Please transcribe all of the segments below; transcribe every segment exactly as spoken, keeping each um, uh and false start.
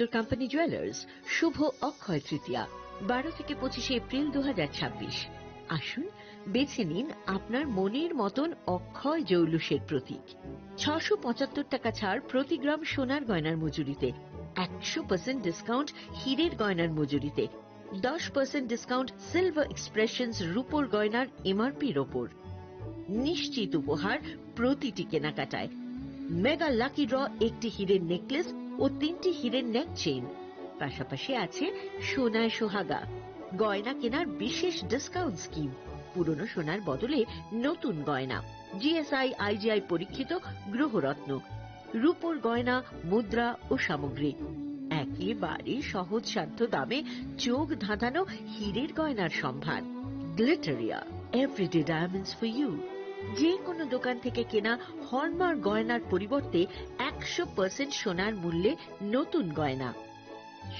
Company jewellers, শুভ অক্ষয় তৃতীয়া, বারো থেকে পঁচিশে এপ্রিল দু হাজার ছাব্বিশ। আসুন, বেছে নিন আপনার মনের মতন অক্ষয় জৌলুসের প্রতীক। ছশো পঁচাত্তর টাকা ছাড় প্রতি গ্রাম সোনার গয়নার মজুরিতে, একশো পার্সেন্ট ডিসকাউন্ট হীরের গয়নার মজুরিতে, দশ পার্সেন্ট ডিসকাউন্ট সিলভার এক্সপ্রেশনস রূপোর গয়নার এমআরপির ওপর। নিশ্চিত উপহার প্রতিটি কেনাকাটায়। মেগা লাকি ড্র, একটি হীরের নেকলেস ও তিনটি হীরের নেক চেইন। পাশাপাশি আছে সোনায় সোহাগা, গয়না কেনার বিশেষ ডিসকাউন্ট স্কিম, পুরনো সোনার বদলে নতুন গয়না, জিএসআই আইজিআই পরীক্ষিত গ্রহরত্ন, রূপোর গয়না, মুদ্রা ও সামগ্রী। একেবারে সহজসাধ্য দামে চোখ ধাঁধানো হীরের গয়নার সম্ভার। Glitteria, everyday diamonds for you. যে কোনো দোকান থেকে কেনা হলমার্ক গয়নার পরিবর্তে একশো পার্সেন্ট সোনার মূল্যে নতুন গয়না।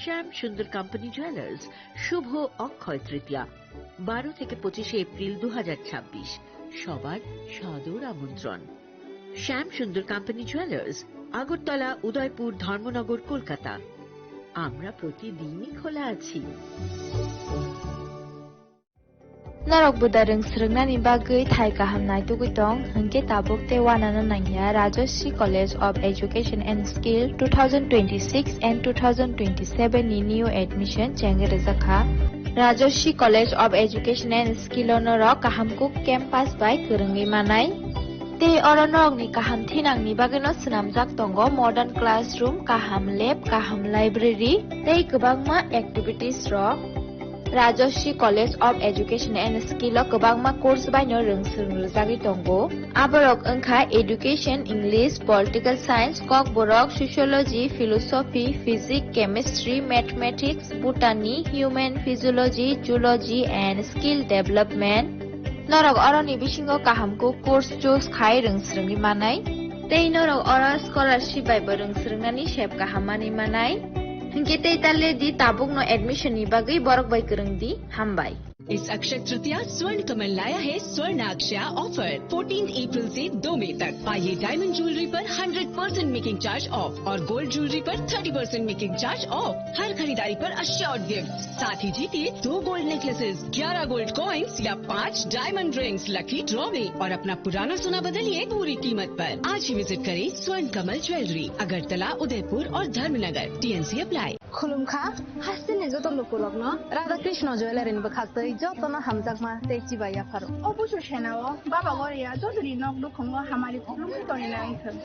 শ্যাম সুন্দর কোম্পানি জুয়েলার্স, শুভ অক্ষয় তৃতীয়া, বারো থেকে পঁচিশে এপ্রিল দু হাজার ছাব্বিশ। সবার সাদর আমন্ত্রণ। শ্যাম সুন্দর কোম্পানি জুয়েলার্স, আগরতলা, উদয়পুর, ধর্মনগর, কলকাতা। আমরা প্রতিদিনই খোলা আছি। Norok buda rwng swrwngnani bagwi thai kaham naitugwi tong, hwnkhe tabuk tei uanano nangya Rajashree College of Education and Skill two thousand twenty-six and two thousand twenty-seven ni new admission chengwi rwjakha. Rajashree College of Education and Skill o norok kaham kuk campus bai kwrwngwi manai. Tei oro norokni kaham thinangni bagwino swnamjak tongo modern classroom, kaham lab, kaham library tei kwbangma activities rok. Rajashree College of Education and Skill o kwbangma course baino rwng swrwng rwjagwi tongo. Aborok wngkha Education, English, Political Science, Kokborok, Sociology, Philosophy, Physics, Chemistry, Mathematics, Botany, Human Physiology, Zoology and Skill Development. Norok oroni bisingo kaham kuk course choose khai rwng swrwngwi manai. Tei norok oro scholarship bai bo rwng swrwngnani sep kaham manwi manai. Hinkhe tei ta le di, tabukno admission ni bagwi borok bai kwrwng di. Hambai. इस अक्षय तृतीया स्वर्ण कमल लाया है स्वर्ण अक्षया offer, fourteen April से दो मई तक। पाइए डायमंड ज्वेलरी पर hundred percent making charge off और गोल्ड ज्वेलरी पर thirty percent making charge off. हर खरीदारी पर अश्योर्ड गिफ्ट, साथ ही जीतिए दो गोल्ड नेकलेसेस, ग्यारह गोल्ड कॉइंस या पाँच डायमंड रिंग्स लकी ड्रॉ में और अपना पुराना सोना बदलिए पूरी कीमत पर। आज ही विजिट करें स्वर्ण कमल ज्वेलरी, अगरतला, उदयपुर और Dharmanagar. TNC apply. Khulumkha, hasteni joto lukurokno Radha Krishna Jewellery ni bwkhaktwi jotono hamjakma tei chibai yapharo. O busu senao Baba Goria jotoni nok nukhungo hamari khulumwi tongwi nai wngthwng.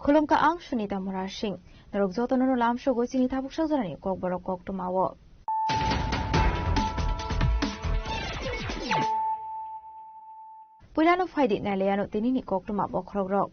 Khulumkha ang Sunita Murasing. Norok jotono no lamsogo chini tabuk sajorani kokborok koktwmao. Puilano phaidi nailaiano tinini koktwma bokhorokrok.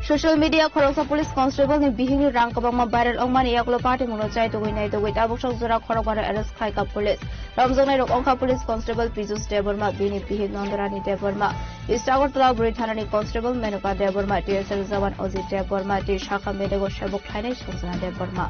Social media khoroksa police constable ni bihikni rang kwbangma viral wngmani yakulo patimungno chaitugwi naitugwi tabuksak jora khorokmano arrest khlaikha police. Romjaknairok wngkha police constable Pijus Debbarma, bini bihik Nandorani Debbarma, East Agartala Buri thanani constable Menuka Debbarma, T S F jawan Ajit Debbarma tei sakha bedego sebok khlainai Sanjana Debbarma.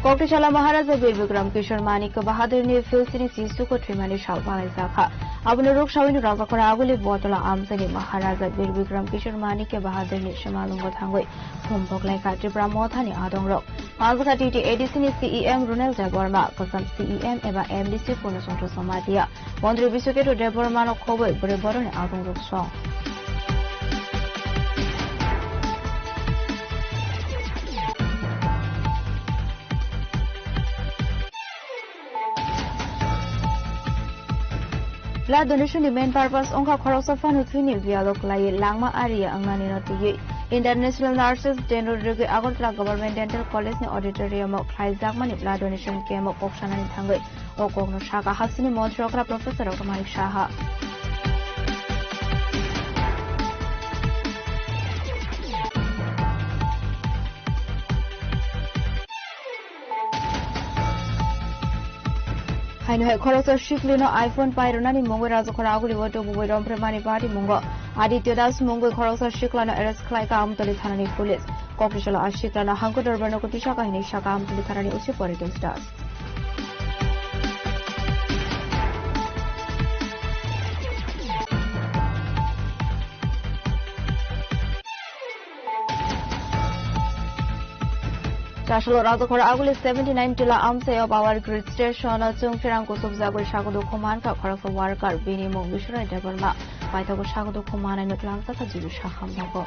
Koktisala Maharaja Bir Bikram Kishore Manik Bahadurni Philsini Sisuko thwimani sal manaijakha. Abono rwksaui no Rajakhora Aguli Botola amchaini Maharaja Bir Bikram Kishore Manikya Bahadurni swmalwngo thangwi sumphok laikha Tipra Mothani adongrok. Manjakha T T A D C ni C E M Runel Debbarma, kwcham C E M eba M D C Purno Chandra Jamatia, Montri Biswaketu Debbarmano khobwi bwrwi boroni adongrok song. Blood donation ni main purpose wngkha khoroksa phano thwini biyalo kwlaiwi langma ariya wngnani no twiwi. International Nurses Day no rwgwi Agartala Government Dental College ni auditorium o khlaijakmani blood donation camp o kok sanani thangwi o kokno sakha hasteni montri okra Professor Raghunath Saha. Haino hai khoroksa siklino iPhone pairwnani mungwi Rajakhora Aguli o tubui romphre mani patimungo Aditya Das mungwi khoroksa siklano arrest khlaikha Amtali thanani police. Kokisalo a siklano hangko dorbar nokho tisaka hinwi saka Amtali thanani O C Poritos Das. Chasalo Rajakhora Aguli seventy nine Tila Amchaio Power Grid Station o chwng pherang kusubjagwi sakudukhu mankha khoroksa worker, bini mung Biswrai Debbarma. Paithago sakudukhu manai no twlangjakha Jidu Saha hamjago.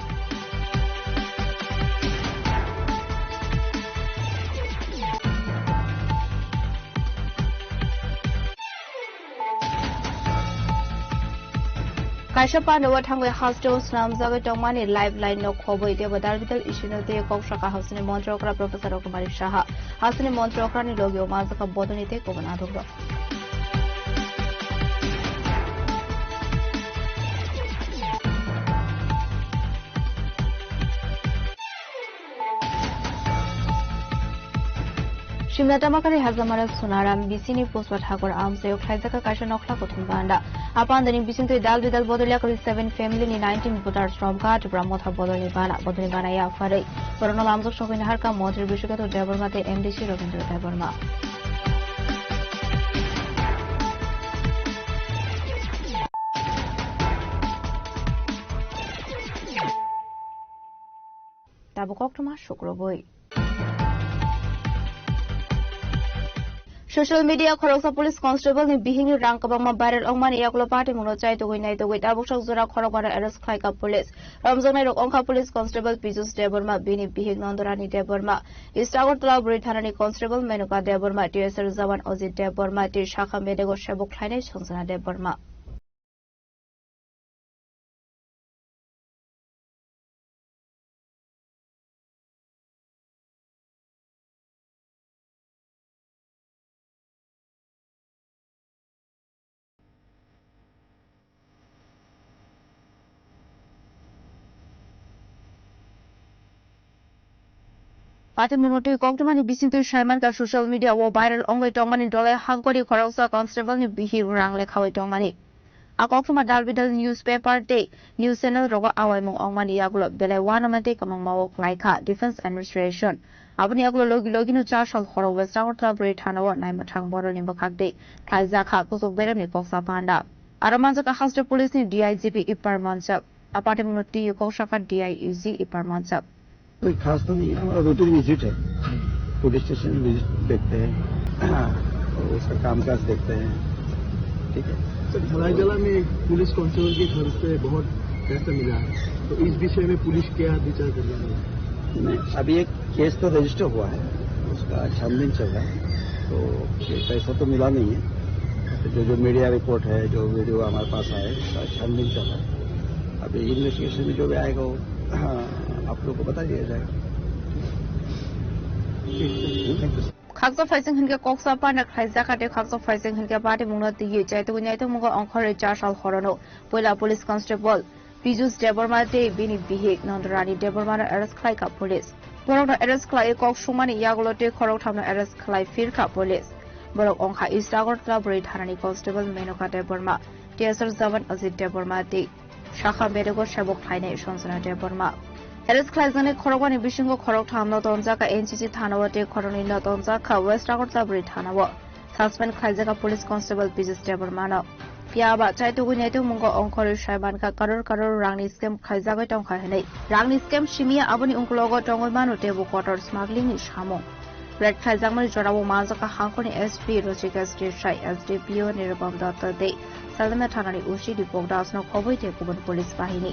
Kaisa panda o thangwi hasteo swnamjagwi tongmani lifeline no khobwi teibo dalbidal issue no tei kok saka hasteni montri okra Professor Raghunath Saha, hasteni montri okrani logio manjakha bodolni tei kubun adongrok. Simla Tamakari Hajamara Sonaram B C ni Pushpa Thakur amchaio khlaijak kaisa nokhla kuthum panda. A pandani bisingtwi dal bidal bodol yakarwi seven family ni nineteen voters romkha Tipra Motha bodolni bana. Bodolni bana yapharwi borokno lamjak sogwi naharkha Montri Biswakhetu Debbarma tei M D C Rabindra Debbarma. Tabuk koktwma sukrubwi. Social media khoroksa police constable ni bihikni rang kwbangma viral wngmani yagulo patimungno chaitugwi naitugwi tabuksak jora khorokbano arrest khlaikha police. Romjaknairok wngkha police constable Pijus Debbarma, bini bihik Nandorani Debbarma, East Agartala Bwrwi thanani constable Menuka Debbarma, T S R jawan Ajit Debbarma tei sakha bedego sebok khlainai Sanjana Debbarma. Patimungno twi koktwmani bisingtwi saimankha social media o viral wngwi tongmani dolai hangkori khoroksa constable ni bihik rang lekhawi tongmani. A koktwma dal bidal newspaper tei news channel rogo awaimung wngmani yagulo belai uanama tei kwbangma o khlaikha Defence Administration. Aboni yagulo logi logino cha sal horo West Agartala Bwrwi thanao naimwthang borokni bwkhak tei khlaijakha kuchuk beremni koksa panda. Aro manjakha haste police ni D I G P Ipar Manchak. A patimungno twi kok sakha D I U G Ipar Manchak. कोई खास तो नहीं है, हमारा routine visit है, police station visit देखते हैं, उसका काम काज देखते हैं, ठीक है। सर, धलाईजला में एक पुलिस कांस्टेबल के घर से बहुत पैसा मिला है, तो इस विषय में पुलिस क्या विचार कर रही है? नहीं, अभी एक केस तो रजिस्टर हुआ है, उसका छानबीन चल रहा है, तो ये पैसा तो मिला नहीं है। जो, जो मीडिया रिपोर्ट है, जो वीडियो हमारे पास आए, उसका छानबीन चल रहा है। अभी इन्वेस्टिगेशन में जो भी आएगा, वो, हाँ, आप लोग को बता दिया जाएगा। Khaksa phaising hinkhe koksa panda khlaijak, tei khaksa phaising hinkhe patimungno twiwi chaitugwi naitugmungo ongkhorwi cha sal horono puila police constable Pijus Debbarma tei bini bihik Nandorani Debbarmano arrest khlaikha police. Borokno arrest khlaiwi kok sungmani yagulo tei khoroktham no arrest khlai phirkha police. Borok wngkha East Agartala Bwrwi thanani constable Menuka Debbarma, T S R jawan Ajit Debbarma tei sakha bedego sebok khlainai Sanjana Debbarma. Arrest khlaijaknai khorokbani bisingo khorokthamno tonjakha N C C thanao tei khoroknwino tonjakha West Agartala Bwrwi thanao. Suspend khlaijak police constable Pijis Debbarmano. Phiya ba chaitugwi naitugmungo ongkhorwi saimankha, karor karor rangni scam khlaijagwi tongkha hinwi. Rangni scam simiya aboni ungkulogo tongwi mano teibo kotor smuggling ni samung. Raid khlaijakmani jorao manjakha hangkhorni S P Rochika Desai, S D P O Nirupam Datta tei Salama thanani O C Deepak Das no khobwi tei kubun police bahini.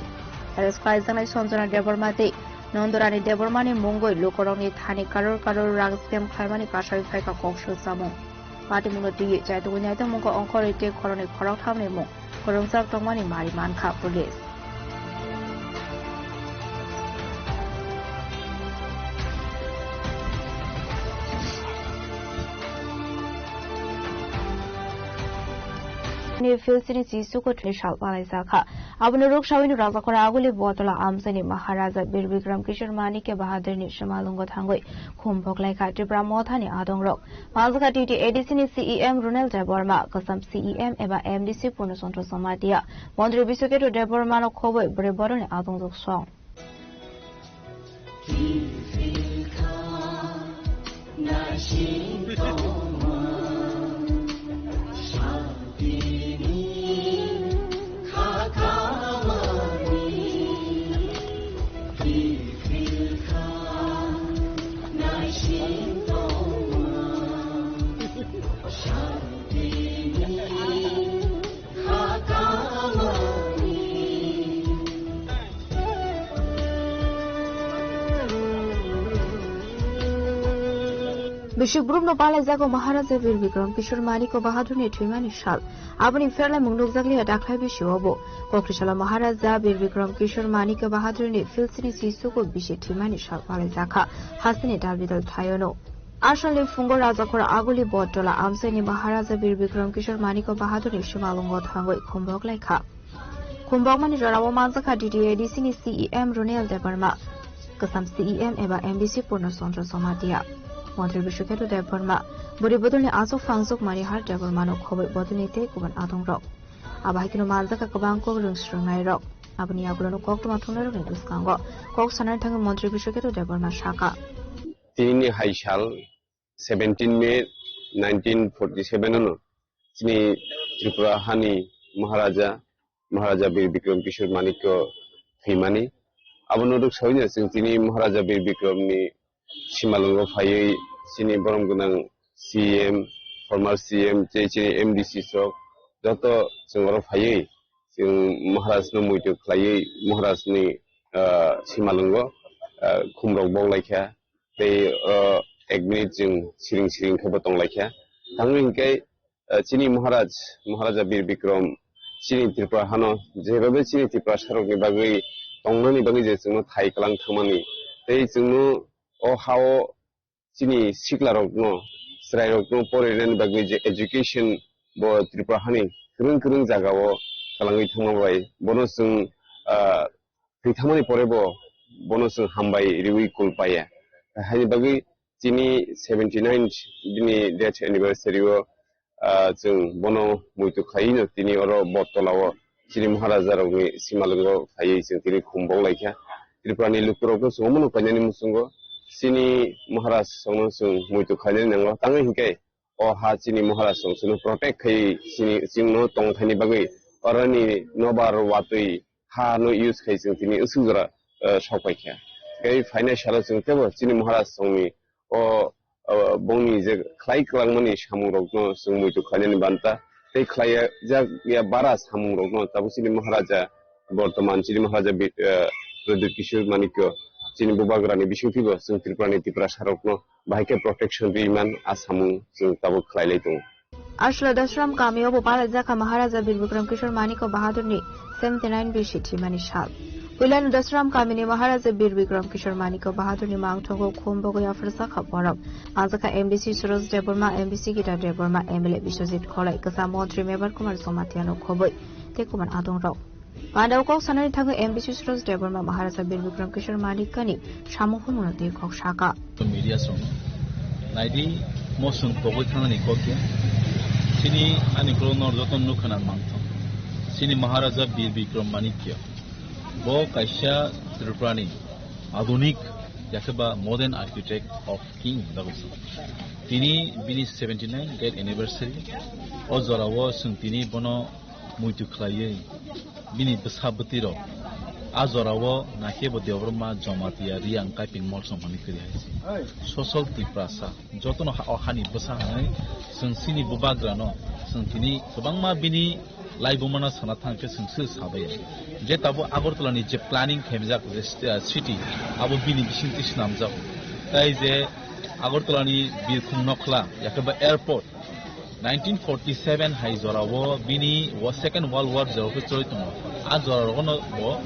Arrest khlaijaknai Sanjana Debbarma tei Nondorani Debbarmani mungwi lukurokni thani karor karor rang scam khlaimani kasai phaikha kok swchamung. Patimungno twiwi chaitugwi naitugmungo ongkhorwi tei khoroknwi khorokthamni mung kwrwngjak tongmani mari mankha police. Ni Philistini Jisuko thwi sal palaijak kha. Abono rwksawino Rajakhora Aguli Botola amchaini Maharaja Bir Bikram Kishore Manikya Bahadurni simalwngo thangwi khum boklaikha Tipra Mothani adongrok. Manjakha T T A D C ni C E M Runel Debbarma, Kasam C E M eba M D C Purno Chandra Jamatia, Montri Biswaketu Debbarmano khobwi bwrwi borokni adongjwk song. Bisi group no palaijago Maharaja Bir Bikram Kishore Manikya Bahadurni thwimani sal. Aboni pherlaimung nukjakliya dakhai bisio bo. Kokri salo Maharaja Bir Bikram Kishore Manikya Bahadurni Philistini Jisuko bisi thwimani sal palaijakha. Hasteni dalbidal thaiono. Asalni phungo Rajakhora Aguli Bottola amchaini Maharaja Bir Bikram Kishore Manikya Bahadurni simalwngo thangwi khumbok laikha. Khumbokmani jorao manjakha D T A D C ni C E M Runel Debbarma, Kasam C E M eba M D C Purno Chandra Jamatia, Montri Biswaketu Debbarma, bwrwi bodolni aswk phangjwk Manihar Debbarmano khobwi bodolni tei kubun adongrok. Abo hai kheno manjakha kwbang kok rwng swrwngnairok. Aboni yagulono koktwma thwngnairokni bwskango kok sanani thangwi Montri Biswaketu Debbarma sakha. Tinini hai sal seventeen May nineteen forty seven ano chini Tripura hani Maharaja, Maharaja Bir Bikram Kishore Manikya thwimani. Abono rwksawino chwng chini Maharaja Bir Bikramni simalwngo phaiwi chini borom gwnang C M, former C M, tei chini M D C sok joto chwng oro phaiwi chwng Maharajno muitu khlaiwi Maharajni, ah, simalwngo, ah, khumrok bok laikha. Tei, ah, ek minute chwng siring siring khe bo tong laikha. Tangwi hinkhe, ah, chini Maharaj, Maharaja Bir Bikram, chini Tripura hano, jebhabe chini Tiprasarokni bagwi tongnani bagwi je chwngno thai kwlang thangmani, tei chwngno o ha-o chini siklarokno, chwrairokno porinani bagwi je education bo Tripura hani kwrwng kwrwng jagao kwlangwi thangma bai bono chwng, ah, thwi thangmani pore bo bono chwng hambai riwi kul paiya. Haini bagwi chini seventy nine bini death anniversary o, ah, chwng bono muitu khlaino tini oro Bottola o chini Maharaja rokni simalwngo phaiwi chwng tini khumbok laikha. Tripura ni lukurokno chwng omono painani muchungo chini Maharaj songno chwng muitu khlainani nango. Tangwi hinkhe o ha chini Maharaj song chwngno protect khai chini, chwngno tongthaini bagwi oroni nobar watwi ha no use khai chwng tini usuk jora, eh, sok paikha. Tei phainai salo chwng teibo chini Maharaj songni o, o bongni je khlai kwlangmani samungrokno chwng muitu khlainani banta tei khlai jak ya bara samungrokno tabuk chini Maharaja bortoman chini Maharaja Bi-, eh, Pradyut Kishore Manikya chini bubagrani bisingtwibo chwng Tripurani Tiprasarokno bahai khe protection rwi man a samung chwng tabuk khlai lai tongo. Ashla Dasram kamio bo palaijakha Maharaja Bir Bikram Kishore Manikya Bahadurni seventy nine bisi thwimani sal. Puilano Dasram kamini Maharaja Bir Bikram Kishore Manikya Bahadurni mangthogo khum bogwi apharjakha borok. Manjakha M D C Suraj Debbarma, M D C Gita Debbarma, M L A Biswajit Kholai, kwcham montri Mebar Kumar Jamatia no khobwi tei kubun adongrok. Pandao kok sanani thangwi M D C Suraj Debbarma Maharaja Bir Bikram Kishore Manikyani samung phunukno twi kok saka. Media song naidi mo song pogwi thangnani kok ya. Chini ani kolonor joto nukha na mangthang. Chini Maharaja Bir Bikram Manikya. Bo kaisa Tripurani adunik yakhe ba modern architect of king dago. Tini bini seventy nine death anniversary. O jorao chwng tini bono muitu khlaiwi bini bwsa bwtwi rok a jorao naikhe bo Debbarma Jamatia Riang Kaiping Molsom hwnwi kwrwi hai se. Sosol Tiprasa jotono ha-, o hani bwsa hwnwi chwng chini bubagrano chwng tini kwbangma bini laibumano sana thang khe chwng sir sabai. Je tabuk Agartala ni je planning khaimjak je, ah, city, abo bini bisingtwi swnamjak. Tai je Agartala ni Birkhung Nokhla, yakhe ba airport, nineteen forty seven hai jorao bini wo Second World War jorao khe choli tongo. A jora rogono bo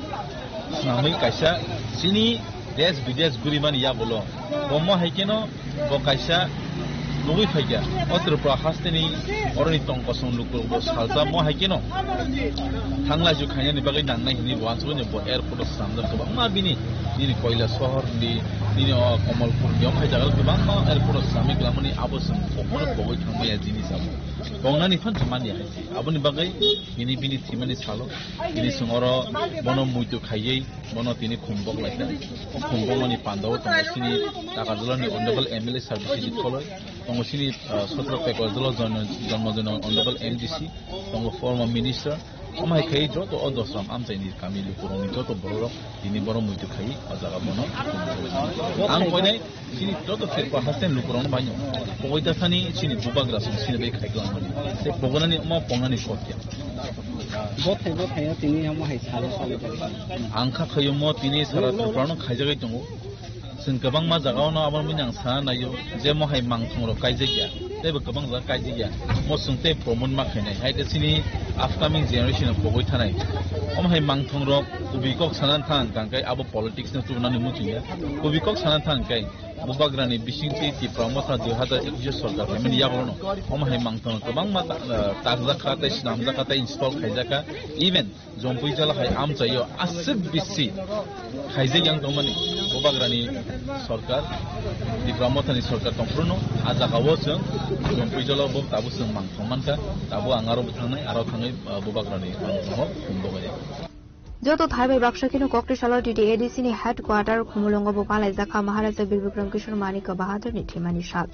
swnamwi kaisa chini desh bidesh gurimani yagulo. Bo mo hai kheno bo kaisa nugwi phaikha. O Tripura hasteni oroni tong kosong lukurokbo saljak mo hai kheno. Thanglaisu khainani bagwi nangnai hinwi bo uansukgwi bo airport o swnamjak kwbangma bini, nini Koila sohor ni, nini o Kamalpur ni, omo hai jaga kwbangma airport o swnamwi kwlangmani abo chwng kokno pogwi thangmaya jinis abo. Bongnani phan thangmani hai se. Aboni bagwi bini, bini thwimani salo bini chwng oro bono muitu khaiwi bono tini khumbok laikha. O khumbokmani pandao tongo chini Takarjalani Honorable M L A sir Biswajit Koloi, tongo chini, ah, Sotro Pekoljalo Jon-, Jonmojoni Honorable M D C, tongo former minister. Omo hai khai joto o Dosram amchaini kami lukurokni joto bororok tini bono muitu khai o jaga bono. Ang koinai chini joto Tripura haste lukurokno baino pogoi dasani chini bubagra song chini bai khai kwlangmani. Tei pogonani omo pongnani kok ya. Bothai bothai o tini omo hai salo salo. Ang kha khayomo tini sara Tripura no khaijagwi tongo. Chwng kwbangma jagao no abo mui nang sana naio je mo hai mangthong rok kaijak ya, tei bo kwbang jaga kaijak ya, mo chwng tei promote ma khainai. Hai khe chini upcoming generation rok pogwi thanai. Omo hai mangthong rok kubui kok sana thang kang kai abo politics no chubunani muchung ya. Kubui kok sana thang kai bubagrani bising tei Tipra Motha dui hazar ekush sorkar phaimani yagulo no omo hai mangthong rok kwbangma ta-, tarjak kha tei swnamjak kha tei install khaijak kha. Even Jompui jala hai amchaio aswk bisi khaijak yang tongmani bubagrani sorkar, Tipra Mothani sorkar tongphruno a jagao chwng Jompui jala bo tabuk chwng mangthong mankha, tabuk ang aro bwthangnai, aro thangwi, ah, bubagrani mangthongo phunukgo. Joto thai bai baksa kheno kokti salo T T A D C ni headquarter Khumulwngo bo palaijak kha Maharaja Bir Bikram Kishore Manik Bahadur ni thwimani sal.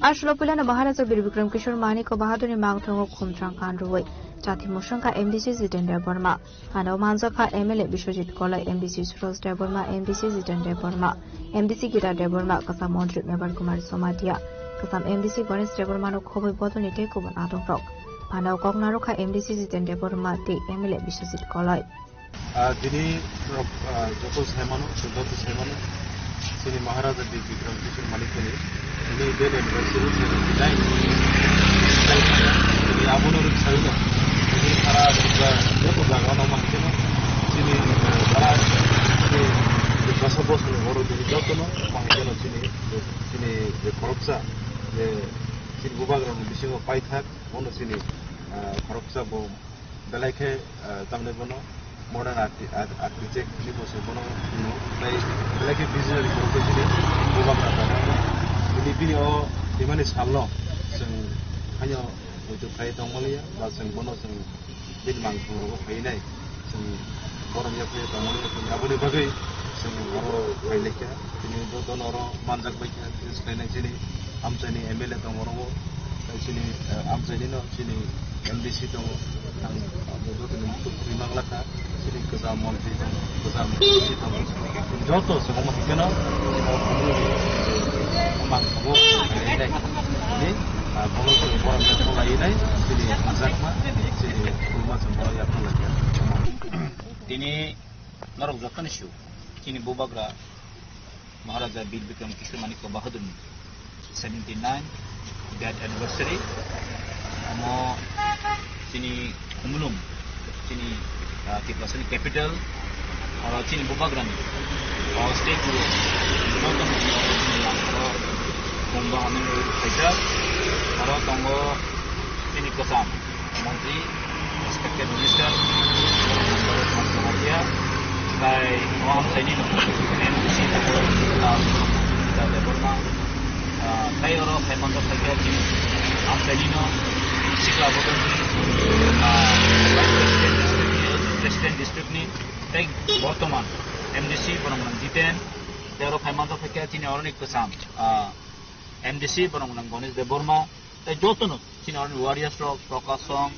Aswkno puilano Maharaja Bir Bikram Kishore Manik Bahadur ni mangthongo khumthrang kan rwui chati mwswngkha M D C Jiten Debbarma. Ano manjakha M L A Biswajit Koloi, M D C Suraj Debbarma, M D C Jiten Debbarma, M D C Gita Debbarma, kwcham montri Mebar Kumar Jamatia, kwcham M D C Ganesh Debbarmano khobwi bodolni tei kubun adongrok. Ano kok narwkha M D C Jiten Debbarma tei M L A Biswajit Koloi. Ah, tini rok, ah, joto saimano, joto saimano, chini Maharaja Bir Bikram Kishore Manik ni, tini death anniversary seventy nine. Tini abono rwk saino, tini sara joto jaga no mankeno, chini, eh, sara, chini bwsa bosong oro tini joto no mankeno chini, chini je khoroksa, je chini bubagra ni bisingo paithak, bono chini, ah, khoroksa bo belai khe, ah, tamni bono modern archi-, ar-, architect hinwi bo se bono hino. Tai belai khe visionary borok khe chini bubagra tongo. Bini, bini o thwimani salno chwng haino muitu khlai tongmaliya, ba chwng bono chwng bini mangthong rogo phainai chwng borom ya phai tongmaliya, chwng aboni bagwi chwng oro phailaikha. Tini bo dono oro manjak baikha, tini swlainai chini amchaini M L A tongo oro, tai chini, eh, amchaini no chini M D C tongo, ang abo jotoni mukhuk khuri manglakha, chini kwcham montri tongo, kwcham M D C tongo, joto se omo hai kheno, o khumui ni, o mangthogo, ni, ah, bono chwng borom yakno lainai, chini hamjakma, chini khulma chwng borom yakno laikha. Tini norok jotoni sio, chini bubagra Maharaja Bir Bikram Kishore Manikya Bahadurni seventy nine death anniversary. Omo chini Khumulwng, chini, ah, Tiprasani capital, oro chini bubagrani, o statue, jotono chini oro khumba hwnwi khaijak. Oro tongo chini kwcham montri, respected minister, Jamatia, tai o amchaini no, M D C tongo, ah, Debbarma, ah, tai oro phai manjak phaikha chini amchaini no, sikla bodol ni, ah, President District ni, President District ni, tai bortoman M D C borok nang Jiten, tai oro phai manjak phaikha chini oroni kwcham, ah, M D C, borok nang Ganesh Debbarma, tei jotono chini oroni warriors rok, Prakash Song,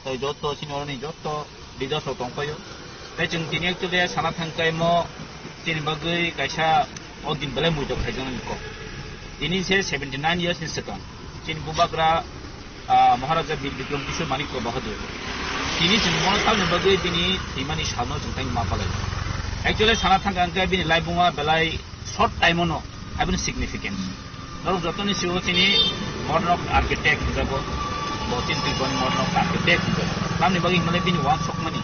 tei joto chini oroni joto leaders rok tongpaio. Tei chwng tini actually sana thangkaimo chini bagwi kaisa o din belai muitok khaijaknani kok. Tini se seventy nine years ni swkang chini bubagra, ah, Maharaja Bir Bikram Kishore Manikya Bahadur. Tini chwng mono tamni bagwi bini thwimani salno chwng tei ma palai. Actually sana thangka hwnkhe bini laibuma belai short time-o no aboni significance. Norok jotoni sio chini modern architect hwnjago, bo chini Tripurani modern architect hwnjago. Tamni bagwi hwnmale bini wansukmani,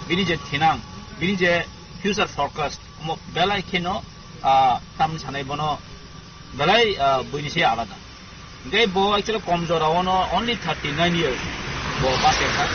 bini je thinang, bini je future forecast, omo belai kheno, ah, tamni sanai bono belai, ah, buini se alada. Hingke bo actually kom jora ono only thirty nine years bo base kha.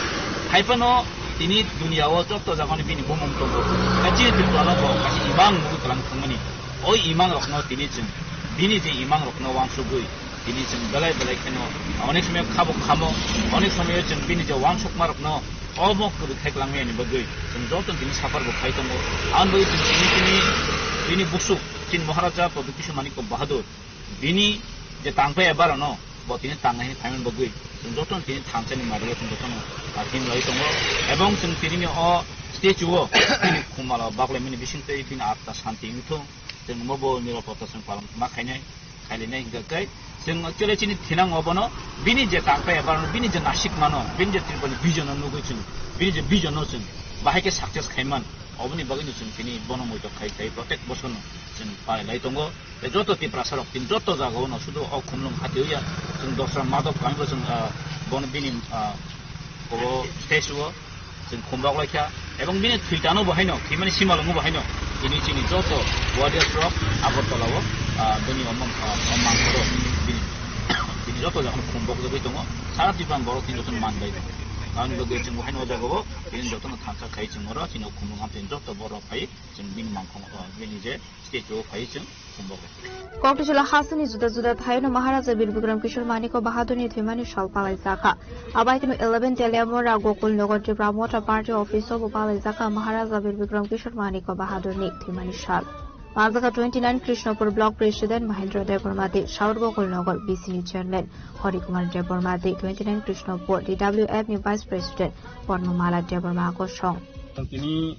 Haiphano tini dunia o joto jagani bini bumung tongo. Tei chini Tripura no bo kaisa imang nugwi tlang thangmani. O imang rokno tini chwng bini je imang rokno wansugwi tini chwng belai belai kheno onek somoy khabo khamo, onek somoy chwng bini je wansukma rokno omo kwrwi khai kwlangmani bagwi chwng joto tini suffer bo khai tongo. Ang bagwi chwng tini tini bini busuk chini Maharaja Pradyut Kishore Manikya Bahadur bini je tangpai ebar no, bo tini tangnai hwnwi phaimani bagwi, chwng jotono tini thansani mari o chwng jotono, ah, himlai tongo. Ebong chwng tini o statue o bini khumalo baklaimani bisingtwi bini atma santi wngthung, chwng omo bo nirapota chwng palon ma khainai, khailainai hingka khe chwng actually chini thinang obono bini je tangpai ebar no, bini je nasik mano, bini je Tripurani vision no nugwi chwng, bini je vision no chwng bahai khe success khaiman, oboni bagwi no chwng tini bono muitok khai khai protek bosor no chwng palai lai tongo. Tei joto Tiprasa rok tini joto jaga o no sudu o khumlung hati ya, chwng dosra madop kami bo chwng, ah, bono bini, ah, obo stage o chwng khumbok lai kha. Ebong bini thwitano bo haino, thwimani simalungo bo haino, tini chini joto warriors rok Agartala o, ah, bini omong, ah, omang oro bini, bini joto jaga no khumbok jagwi tongo. Sara Tripura borok tini joto no man bai tongo. Tamni bagwi chwng bo haino o jaga o bini joto no thansa khai chwng oro chini o khumlung ham tini joto borok phai chwng bini mangkhongo, ah, bini je statue o phai chwng. Kokthajala hasteni juda juda thaino Maharaja Bir Bikram Kishore Manikya Bahadurni thwimani sal palaijakha. Abaikeno eleven Teliamura Gokul Nagar Tipra Motha Party Office o bo palaijakha Maharaja Bir Bikram Kishore Manikya Bahadurni thwimani sal. Paljakha twenty nine Krishnapur Block President Mahendra Debbarma tei South Gokul Nagar B C ni Chairman Hari Kumar Debbarma tei twenty nine Krishnapur D W F ni Vice President Padma Mala Debbarma kosong. Tini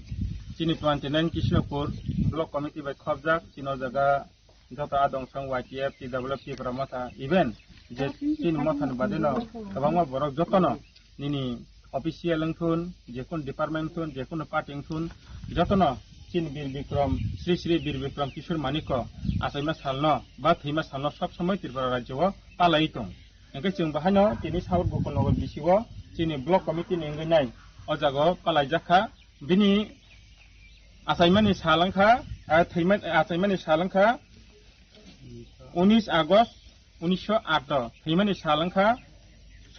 chini twenty nine Krishnapur Block Committee bai khobjak chini o jaga joto adong song Y T F, T W F, Tipra Motha, even je chini motha ni bade no kwbangma borok jotono nini official wngthun, jekunu department wngthun, jekunu party wngthun, jotono chini Bir Bikram, Sri Sri Bir Bikram Kishore Manikya achaima salno ba thwima salno sob somoi Tripura rajyo o palai tong. Hingke chwng bahaino tini South Gokul Nagar B C o chini block committee ni wngwi nai o jaga o palaijak kha. Bini achaimani sal wngkha, ah, thwima-, achaimani sal wngkha unis August unisho aat o, thwimani sal wngkha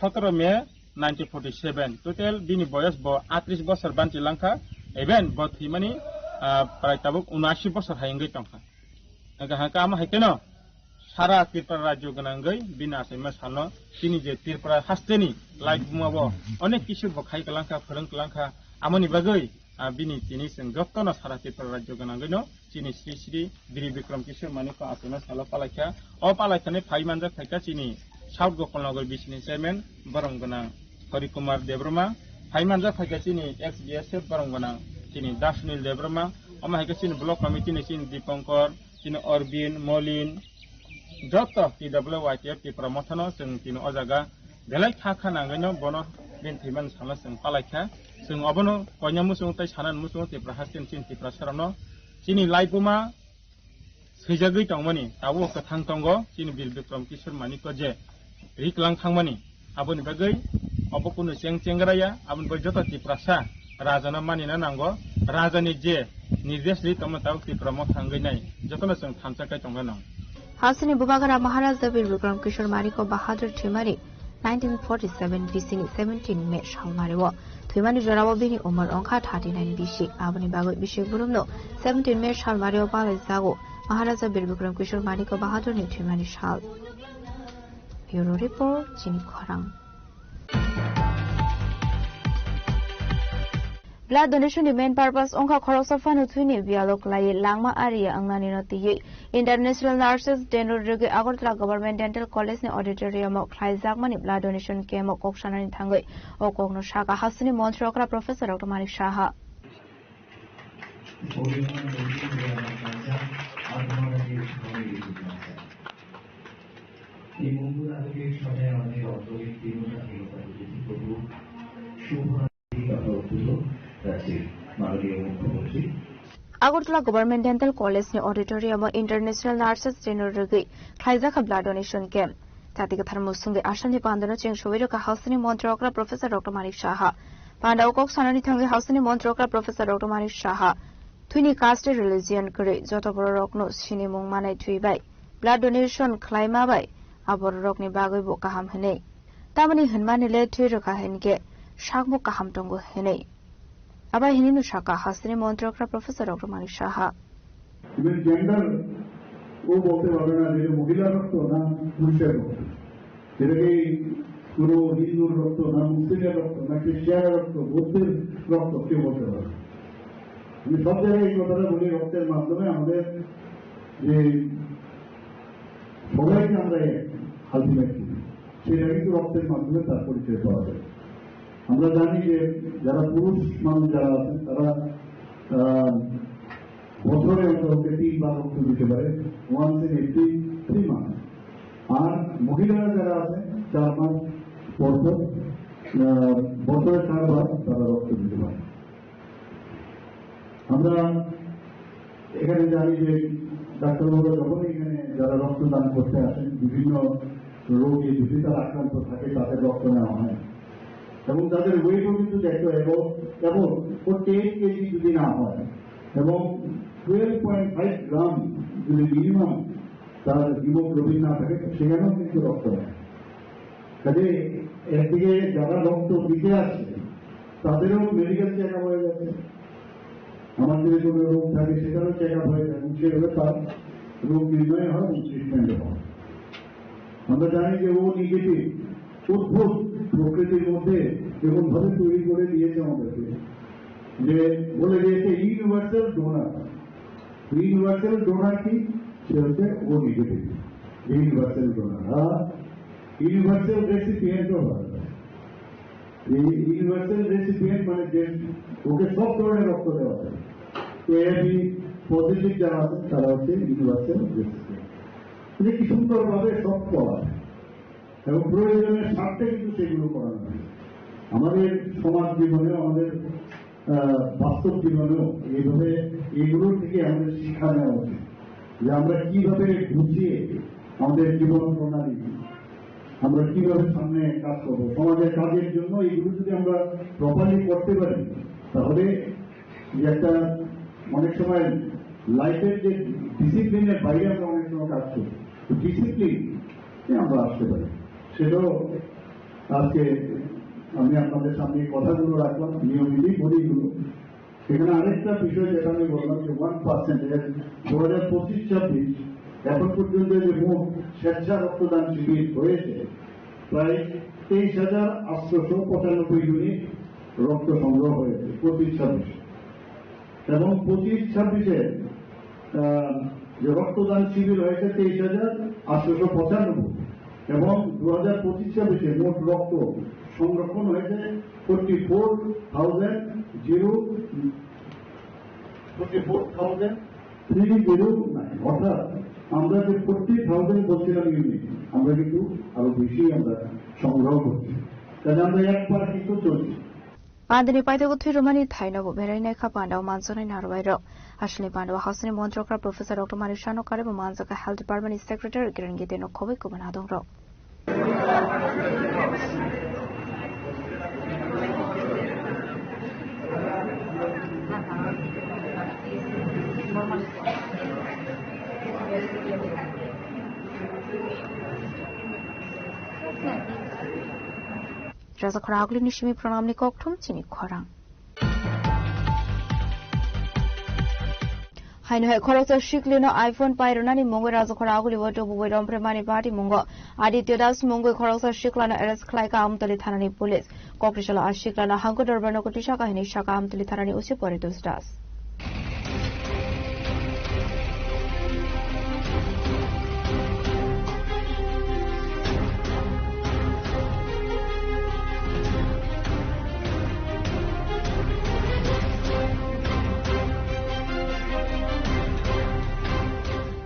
sotoro May nineteen forty seven. Total bini boyos bo atris bosor banchi langkha, even bo thwimani, ah, prai tabuk unashi bosor hai wngwi tongkha. Hingkha hingkha amo hai kheno sara Tripura rajyo gwnangwi bini achaima salno chini je Tripura hasteni laibuma bo onek kisu bo khai kwlangkha, phwrwng kwlangkha, amoni bagwi, ah, bini tini chwng jotono sara Tripura rajyo gwnangwino chini Sri Sri Bir Bikram Kishore Manikya achaima salo palaikha. O palaikhani phai manjak phaikha chini South Gokul Nagar B C ni chairman borom gwnang Hari Kumar Debbarma, phai manjak phaikha chini ex B S F borom gwnang chini Dasunil Debbarma, omo hai khe chini block committee ni chini Dipankar, chini Orbin, Molin, joto T W Y T F Tipra Mothano chwng tini o jaga belai kha kha nangwino bono bini thwimani salno chwng palaikha. Chwng obono koina muchungo tei sanani muchungo Tipra hasteni chini Tiprasa rokno chini laibuma swijagwi tongmani tabuk kwthang tongo chini Bir Bikram Kishore Manikya je riklang thangmani. Aboni bagwi obo kunu cheng chengra ya, aboni bagwi joto Tiprasa rajano manina nango, rajani je nirdesh ri tongma tabuk Tipra Motha wngwi nai, jotono chwng thansa kai tongna nango. Hasteni bubagra Maharaja Bir Bikram Kishore Manikya Bahadur thwimani nineteen forty seven B C ni seventeen May salmario. Thwimani jorao bini umor wngkha thirty nine B C. Aboni bagwi bisi burumno seventeen May salmario palaijago Maharaja Bir Bikram Kishore Manikya Bahadurni thwimani sal. Bureau Report, Chini Khorang. Blood donation ni main purpose wngkha khoroksa phano thwini biyalo kwlaiwi langma ariya wngnanino twiwi International Nurses Day no rwgwi Agartala Government Dental College ni auditorium o khlaijakmani blood donation camp o kok sanani thangwi o kokno sakha hasteni montri okra Professor Doctor Manik Saha. এই মঙ্গল আরোগ্যের সদায় আমাদের অন্তরে তীব্রতা ফিরত আসবে। প্রভু শুভ কথা উঠল রাজ্যের মাননীয় মুখ্যমন্ত্রী। Agartala Government Dental College ni auditorium o International Nurses Day no rwgwi khlaijakha blood donation camp. Jati kwthar musungwi Assam ni pandano cheng sogwi rwkha hasteni montri okra Professor Doctor Manik Saha. Panda o kok sanani thangwi hasteni montri okra Professor Doctor Manik Saha. Thwini caste religion kwrwi joto bororokno sinimung manai thwi bai blood donation khlaima bai aborokni bagwi bo kaham hwnwi. Tamoni hwnmani le thwi rwkha hinkhe sakbo kaham tongo hwnwi. Abo hinwi no sakha hasteni montri okra Professor Doctor Manik Saha. Even gender ও বলতে পারবে না যে এটা মহিলার রক্ত না পুরুষের রক্ত। এটা কি কোনো হিন্দুর রক্ত না মুসলিমের রক্ত না খ্রিস্টানের রক্ত বৌদ্ধের রক্ত কেউ বলতে পারবে না। আমি সব জায়গায় এই কথাটা বলি রক্তের মাধ্যমে আমাদের যে সবাই যে আমরা এক আলটিমেটলি সেটা কিন্তু রক্তের মাধ্যমে তার পরিচয় পাওয়া যায়। আমরা জানি যে যারা পুরুষ মানুষ যারা আছেন তারা আহ, বছরে অন্তত তিনবার রক্ত দিতে পারে, once in every three month. আর মহিলারা যারা আছেন চার মাস পর পর আহ, বছরে চারবার তারা রক্ত দিতে পারে। আমরা এখানে জানি যে ডাক্তারবাবুরা যখনই এখানে যারা রক্তদান করতে আসেন বিভিন্ন রোগে যদি তারা আক্রান্ত থাকে তাদের রক্ত নেওয়া হয় এবং তাদের ওয়েটও কিন্তু দেখতে হয় এবং এবং ফোর্টি এইট কেজি যদি না হয় এবং টুয়েলভ পয়েন্ট ফাইভ গ্রাম যদি মিনিমাম তার হিমোগ্লোবিন না থাকে সেখানেও কিন্তু রক্ত নেয়। কাজে একদিকে যারা রক্ত দিতে আসছে তাদেরও মেডিকেল চেক আপ হয়ে যাচ্ছে, আমার যদি কোনো রোগ থাকে সেটারও চেক আপ হয়ে যায় এবং সেভাবে তার রোগ নির্ণয় হয় এবং ট্রিটমেন্ট হয়। আমরা জানি যে ও নেগেটিভ অদ্ভুত প্রকৃতির মধ্যে এমন ভাবে তৈরি করে দিয়েছে আমাদেরকে যে বলে দিয়েছে ইউনিভার্সাল ডোনার। ইউনিভার্সাল ডোনার কি? সে হচ্ছে ও নেগেটিভ ইউনিভার্সাল ডোনার। আর ইউনিভার্সাল রেসিপিয়েন্টও হয়। এই ইউনিভার্সাল রেসিপিয়েন্ট মানে যে ওকে সব ধরনের রক্ত দেওয়া যায়। তো এবি পজিটিভ যারা আছে তারা হচ্ছে ইউনিভার্সাল রেসিপিয়েন্ট। মানে কি সুন্দরভাবে সব করা এবং প্রয়োজনের স্বার্থে কিন্তু সেগুলো করানো হয়। আমাদের সমাজ জীবনে আমাদের আহ, বাস্তব জীবনেও এইভাবে এগুলোর থেকে আমাদের শিক্ষা নেওয়া উচিত যে আমরা কিভাবে গুছিয়ে আমাদের জীবন প্রণালী আমরা কিভাবে সামনে কাজ করবো, সমাজের কাজের জন্য এগুলো যদি আমরা প্রপারলি করতে পারি তাহলে যে একটা অনেক সময় লাইফের যে ডিসিপ্লিনের বাইরে আমরা অনেক সময় কাজ করি, ডিসিপ্লিন আমরা আসতে পারি। সেটাও আজকে আমি আপনাদের সামনে এই কথাগুলো রাখলাম, নিয়মিতই বলি এগুলো। এখানে আরেকটা বিষয় যেটা আমি বললাম যে ওয়ান পার্সেন্ট, দু হাজার পঁচিশ ছাব্বিশ এখন পর্যন্ত যে মোট স্বেচ্ছা রক্তদান শিবির হয়েছে প্রায় তেইশ হাজার আটশোশো পঁচানব্বই ইউনিট রক্ত সংগ্রহ হয়েছে পঁচিশ ছাব্বিশ এবং পঁচিশ ছাব্বিশে আহ, যে রক্তদান শিবির হয়েছে তেইশ হাজার আটশোশো পঁচানব্বই এবং দু হাজার পঁচিশ ছাব্বিশে মোট রক্ত সংরক্ষণ হয়েছে forty four thousand zero forty four thousand three zero nine. অর্থাৎ আমরা যে ফোর্টি থাউজেন্ড বলছিলাম ইউনিট, আমরা কিন্তু আরো বেশি আমরা সংগ্রহ করছি, কাজে আমরা এক পার্টি তো চলছি। Pandani paithago thwi rwmani thaino bo berai nai kha pandao manjaknai narwai rok. Aswkni pandao hasteni montri okra Professor Doctor Manik Saha no karwi bo manjak kha Health Department ni Secretary Kiran Gite no khobwi kubun adong rok. Rajakhora Aguli ni simi program ni kokthum chini khorang. Haino hai khoroksa siklino iPhone pairwnani mungwi Rajakhora Aguli o tubui romphre mani party mungo Aditya Das mungwi khoroksa siklano arrest khlai kha Amtali thanani police. Kokri salo a siklano hangko dorbar nogo twi saka hinwi saka Amtwlwi thanani O C Poritos Das.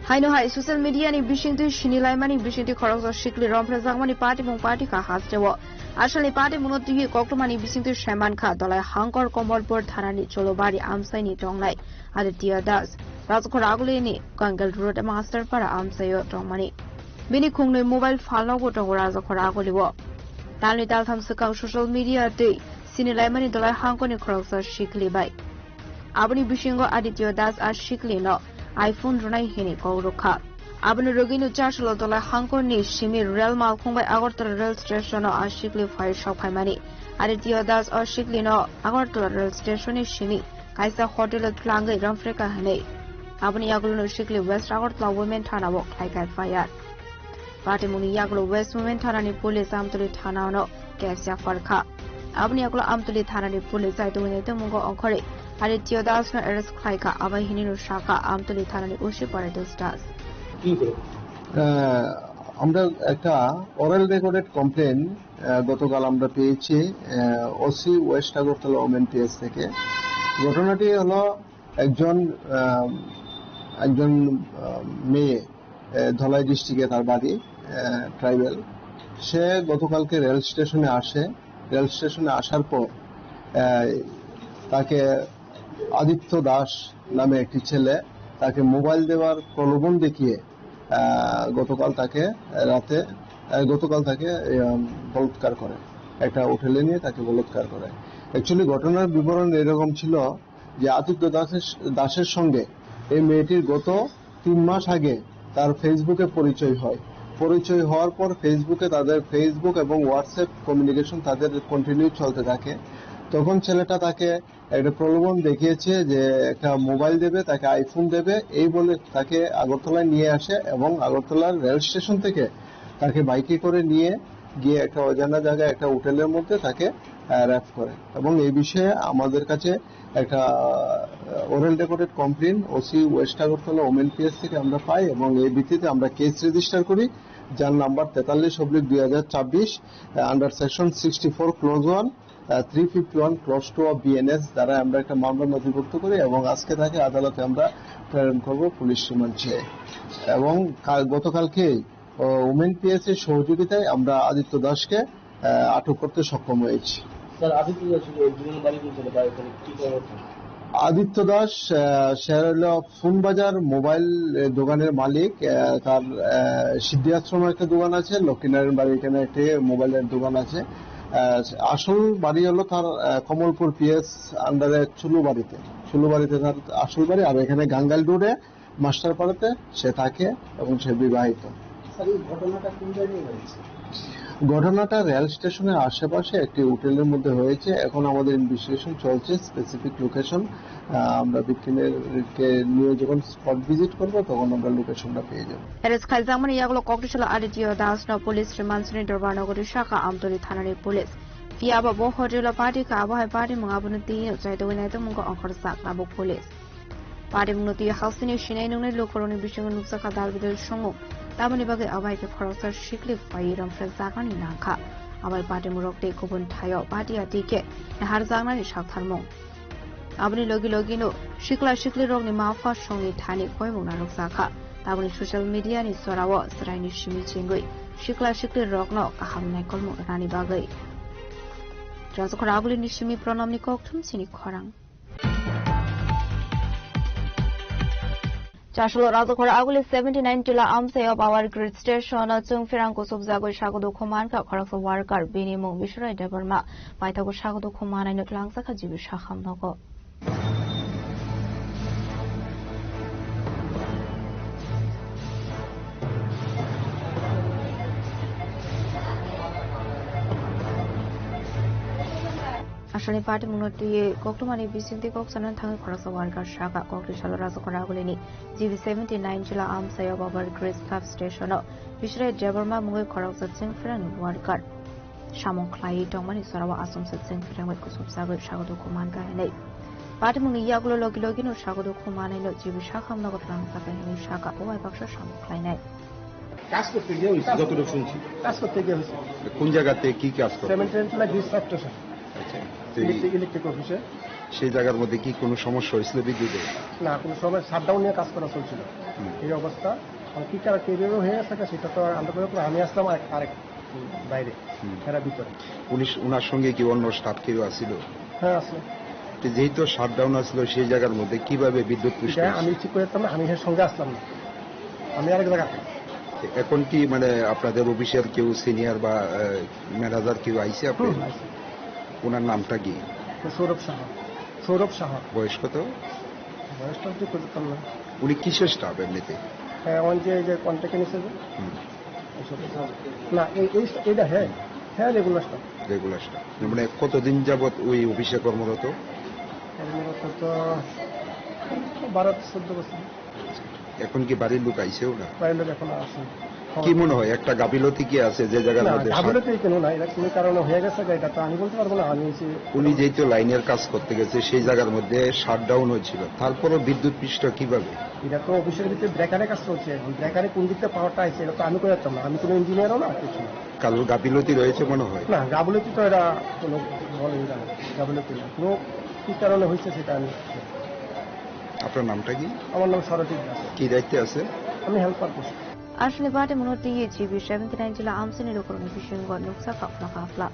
Haino hai social media ni bisingtwi sinilaimani bisingtwi khoroksa sikli romphrejakmani patimung patikha hasteo. Asalni patimungno twiwi koktwmani bisingtwi saimankha Dolai Hangkor Komolpur thanani Cholobari amchaini tongnai Aditya Das, Rajkhor Agulini Gangal Road Masterpara amchaio tongmani. Bini khungnwi mobile phalnogo tongo Rajkhor Agulio. Talni taltham swkang social media twi sinilaimani Dolai Hangkorni khoroksa sikli bai. Aboni bisingo Aditya Das a siklino iPhone rwnai hwnwi kok rwkha. Aboni rwgwino Chasolo Dolai Hangkorni simi rel malkhung bai Agartala rel stationo a sikli phai sok phaimani. Aditya Das o siklino Agartala rel stationni simi kaisa hotelo twlangwi romphrekha hwnwi. Aboni yagulono sikli West Agartala Women Thanao khlaikha F I R. Patimungni yagulo West Women Thanani police Amtwlwi thanano case yapharkha. Aboni yagulo Amtwlwi thanani police saitungni tongmungo ongkhorwi Aditya Dasno arrest khlaikha, abai hinino sakha Amtwlwi thanani O C Poritos Das. আহ, আমরা একটা oral recorded complain গতকাল আমরা পেয়েছি OC West Agartala women PS থেকে। ঘটনাটি হলো একজন আহ, একজন আহ, মেয়ে, আহ, ধলাই ডিস্ট্রিক্টে তার বাড়ি, ট্রাইবাল। সে গতকালকে রেল স্টেশনে আসে। রেল স্টেশনে আসার পর আহ, তাকে আদিত্য দাস নামে একটি ছেলে তাকে মোবাইল দেওয়ার প্রলোভন দেখিয়ে আহ, গতকাল তাকে রাতে, আহ, গতকাল তাকে আহ, বলাৎকার করে, একটা হোটেলে নিয়ে তাকে বলাৎকার করে। অ্যাকচুয়ালি ঘটনার বিবরণ এরকম ছিল যে আদিত্য দাসের দাসের সঙ্গে এই মেয়েটির গত তিন মাস আগে তার ফেসবুকে পরিচয় হয়। পরিচয় হওয়ার পর ফেসবুকে তাদের ফেসবুক এবং হোয়াটসঅ্যাপ কমিউনিকেশন তাদের কন্টিনিউ চলতে থাকে। তখন ছেলেটা তাকে একটা প্রলোভন দেখিয়েছে যে একটা মোবাইল দেবে, তাকে আইফোন দেবে, এই বলে তাকে আগরতলায় নিয়ে আসে এবং আগরতলার রেল স্টেশন থেকে তাকে বাইকে করে নিয়ে গিয়ে একটা অজানা জায়গায় একটা হোটেলের মধ্যে তাকে র্যাপ করে। এবং এই বিষয়ে আমাদের কাছে একটা oral recorded complain OC West Agartala women PS থেকে আমরা পাই এবং এই ভিত্তিতে আমরা কেস রেজিস্টার করি, যার নাম্বার তেতাল্লিশ অব্লিক দুই হাজার ছাব্বিশ, under section sixty four close one, three fifty one close two of BNS দ্বারা আমরা একটা মামলা নথিভুক্ত করি এবং আজকে তাকে আদালতে আমরা প্রেরণ করব পুলিশ রিমান্ড চেয়ে। এবং কা-, গতকালকেই ওমেন পিএস এর সহযোগিতায় আমরা আদিত্য দাসকে আহ, আটক করতে সক্ষম হয়েছি। স্যার, আদিত্য দাস এই দুজনের বাড়ি কোন জায়গায়? বাড়ি কোথায়? কি কর্মস্থল? আদিত্য দাস, আহ, সে হলো ফোন বাজার মোবাইল, আহ, দোকানের মালিক। আহ, তার, আহ, সিদ্ধি আশ্রমে একটা দোকান আছে, লক্ষ্মীনারায়ণ বাড়ি এখানে একটি মোবাইলের দোকান আছে। আহ, আসল বাড়ি হলো তার, আহ, কমলপুর পিএস আন্ডারে চুলুবাড়িতে। চুলুবাড়িতে তার আসল বাড়ি, আর এখানে গাঙ্গাল রোডে মাস্টারপাড়াতে সে থাকে এবং সে বিবাহিত। স্যার, এই ঘটনাটা কোন জায়গায় হয়েছে? ঘটনাটা রেল স্টেশনের আশেপাশে একটি হোটেলের মধ্যে হয়েছে। এখন আমাদের ইনভেস্টিগেশন চলছে, স্পেসিফিক লোকেশন, আহ, আমরা ভিকটিমের কে নিয়ে যখন স্পট ভিজিট করব, তখন আমরা লোকেশনটা পেয়ে যাব। Arrest khaijakmani yagulo kokthai salo Aditya Das no police remand sini dorbar nogori saka Amtwlwi thanani police. Phiya bo bo hotel o party kha, abo hai party mung abono twi no chaitogwi naitok mungo ongkhorjak tabuk police. Patimungno twi hasteni sinai nungnai lukurokni bisingo nukjakha dal bidal songmung. Tamoni bagwi abai khe khoroksa siklik pai romphre jaganwi nangkha. Abai patimurok tei kubun thaio patiya twi khe naharjaknani saktharmung. Aboni logi logino sikla siklirokni ma pha songni thani koimung narwkjakha. Tamoni social media ni jorao chwraini simi chengwi sikla siklirokno kaham naikolmung rwnani bagwi. Rajakhor Agulini simi Pranamni kokthum chini khorang. Chasolo Rajakhor Aguli seventy nine Tila Amsai o Power Grid Station o chwng phirang kusubjagwi sago dukhu mankha khoroksa worker, bini mung Biswrai Debbarma. Paithago sago dukhu manai no twlangjakha G B Saham nogo. Aswkni patimungno twiwi koktwmani bisingtwi kok sanani thangwi khoroksa worker sakha. Kokthai salo Rajakhor Agulini G B seventy nine Jila Amsai o Power Grid Sub Station o Biswrai Debbarma mungwi khoroksa chwng phirang worker. Samung khlaiwi tongmani jorao achomsa chwng kwrwngwi kuchuk chagwi sago dukhu mankha hinwi. Patimungni yagulo logi logino sago dukhu manwino G B sakhamno twlang chakha hinwi saka o waibaksa samung khlainai. কাজ করতে গিয়ে হয়েছে, যতটুকু শুনছি। কাজ করতে গিয়ে হয়েছে। কোন জায়গাতে কি কাজ করতে? সেভেন টেন টোলা গ্রিড সাবস্টেশন। আচ্ছা। তো এই ইলেকট্রিক, ইলেকট্রিক অফিসে। সেই জায়গার মধ্যে কি কোনো সমস্যা হয়েছিল বিদ্যুতে? না, কোনো সময় শাটডাউন নিয়ে কাজ করা চলছিল। হুম। এই অবস্থা। আর কি কারণে কিভাবে হয়ে গেছে সেটা তো আর আনতে পারবো না। আমি আসলাম আরেক, আরেক বাইরে, হুম। এরা ভিতরে। উনি, ওনার সঙ্গে কি অন্য স্টাফ কেউ আসছিল? হ্যাঁ, আসলো। তো যেহেতু শাটডাউন আসলো, সেই জায়গার মধ্যে কিভাবে বিদ্যুৎ পুষ্ট এটা হয়েছে? আমি ঠিক করে দিতাম না, আমি এর সঙ্গে আসলাম না, আমি আরেক জায়গা। তো এখন কি মানে আপনাদের অফিসিয়াল কেউ সিনিয়র বা, আহ, ম্যানেজার কেউ আইছে আপনার? হুম, আইছে। ওনার নামটা কি? তো সৌরভ সাহা। সৌরভ সাহা। বয়স কত? বয়সটা তো খুঁজতাম না। উনি কিসের স্টাফ এমনিতে? হ্যাঁ, ওই যে, এই যে কন্ট্রাক্টে নিছে যে। হুম। এইসব। না, এই, এই, এইটা হ্যাঁ, হ্যাঁ, রেগুলার স্টাফ। Regular staff. মানে কতদিন যাবত ওই অফিসে কর্মরত? কর্মরত তো বারো চোদ্দ বছর। এখন কি বাড়ির লোক আইছে ওনার? বাড়ির লোক এখন আসে। কি মনে হয়, একটা গাফিলতি কি আছে যে জায়গার না, মধ্যে সাত গাফিলতি কোনো নাই, এটা কোনো কারণে হয়ে গেছে, এটা তো আমি বলতে পারবো না, আমি হচ্ছে উনি যেহেতু লাইনের কাজ করতে গেছে, সেই জায়গার মধ্যে শাটডাউন হয়েছিল, তারপরও বিদ্যুৎ পৃষ্ঠ কিভাবে? এটা তো অফিসের ভিতরে ব্রেকারে কাজ চলছে, এখন ব্রেকারে কোন দিক থেকে পাওয়ারটা আসছে, এটা তো আমি করে পারতাম না, আমি কোনো ইঞ্জিনিয়ারও না, কিছু না। কারোর গাফিলতি রয়েছে মনে হয়? না, গাফিলতি তো এটা কোনো বলেন জানো, গাফিলতি না, কোনো কি কারণে হয়েছে সেটা আমি আপনার নামটা কি? আমার নাম সরজিৎ দাস। কি দায়িত্বে আছে? আমি helper post. Aswkni patimungno twi G B seventy nine jila amchaini lukurokni bisingo nuksa kapla kapla.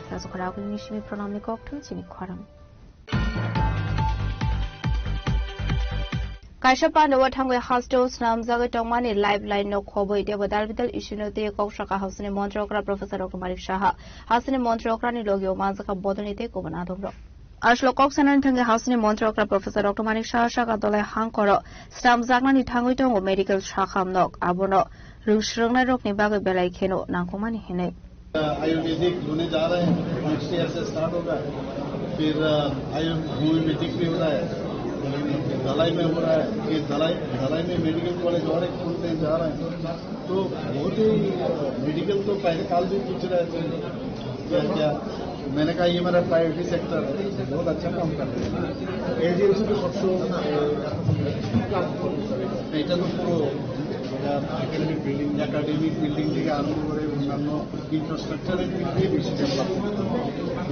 Rajakhor Agulini simi Pranamni kokthum chini khorang. Kaisa pandao thangwi hasteo swnamjagwi tongmani lifeline no khobwi teibo dalbidal issue no twiwi kok sakha hasteni montri okra Professor Doctor Manik Saha. Hasteni montri okrani logio manjakha bodolni tei kubun adongrok. Aswk kok sanani thangwi hasteni montri okra Professor Doctor Manik Saha sakha dolai hangkoro swnamjaknani thangwi tongo medical sakha nok, abono rwng swrwngnairokni bagwi belai kheno nangkukmani hinwi. Ayurvedic होने जा रहे हैं, next year से स्टार्ट होगा। फिर, अ, आयु-, होम्योपैथिक भी हो रहा है, दवाई में हो रहा है, फिर दवाई, दवाई में मेडिकल कॉलेज और एक खोलने जा रहे हैं। तो बहुत ही, अ, मेडिकल तो पहले काल भी पूछ रहे थे, क्या, क्या? मैंने कहा, "ये मेरा प्रायोरिटी सेक्टर है, बहुत अच्छा काम कर रहे हैं।" एजीएमसी तो सबसे, अ, এটা তো পুরো, এটা একাডেমিক বিল্ডিং, একাডেমিক বিল্ডিং থেকে আরম্ভ করে অন্যান্য ইনফ্রাস্ট্রাকচারের দিক দিয়ে বেশি ডেভেলপ।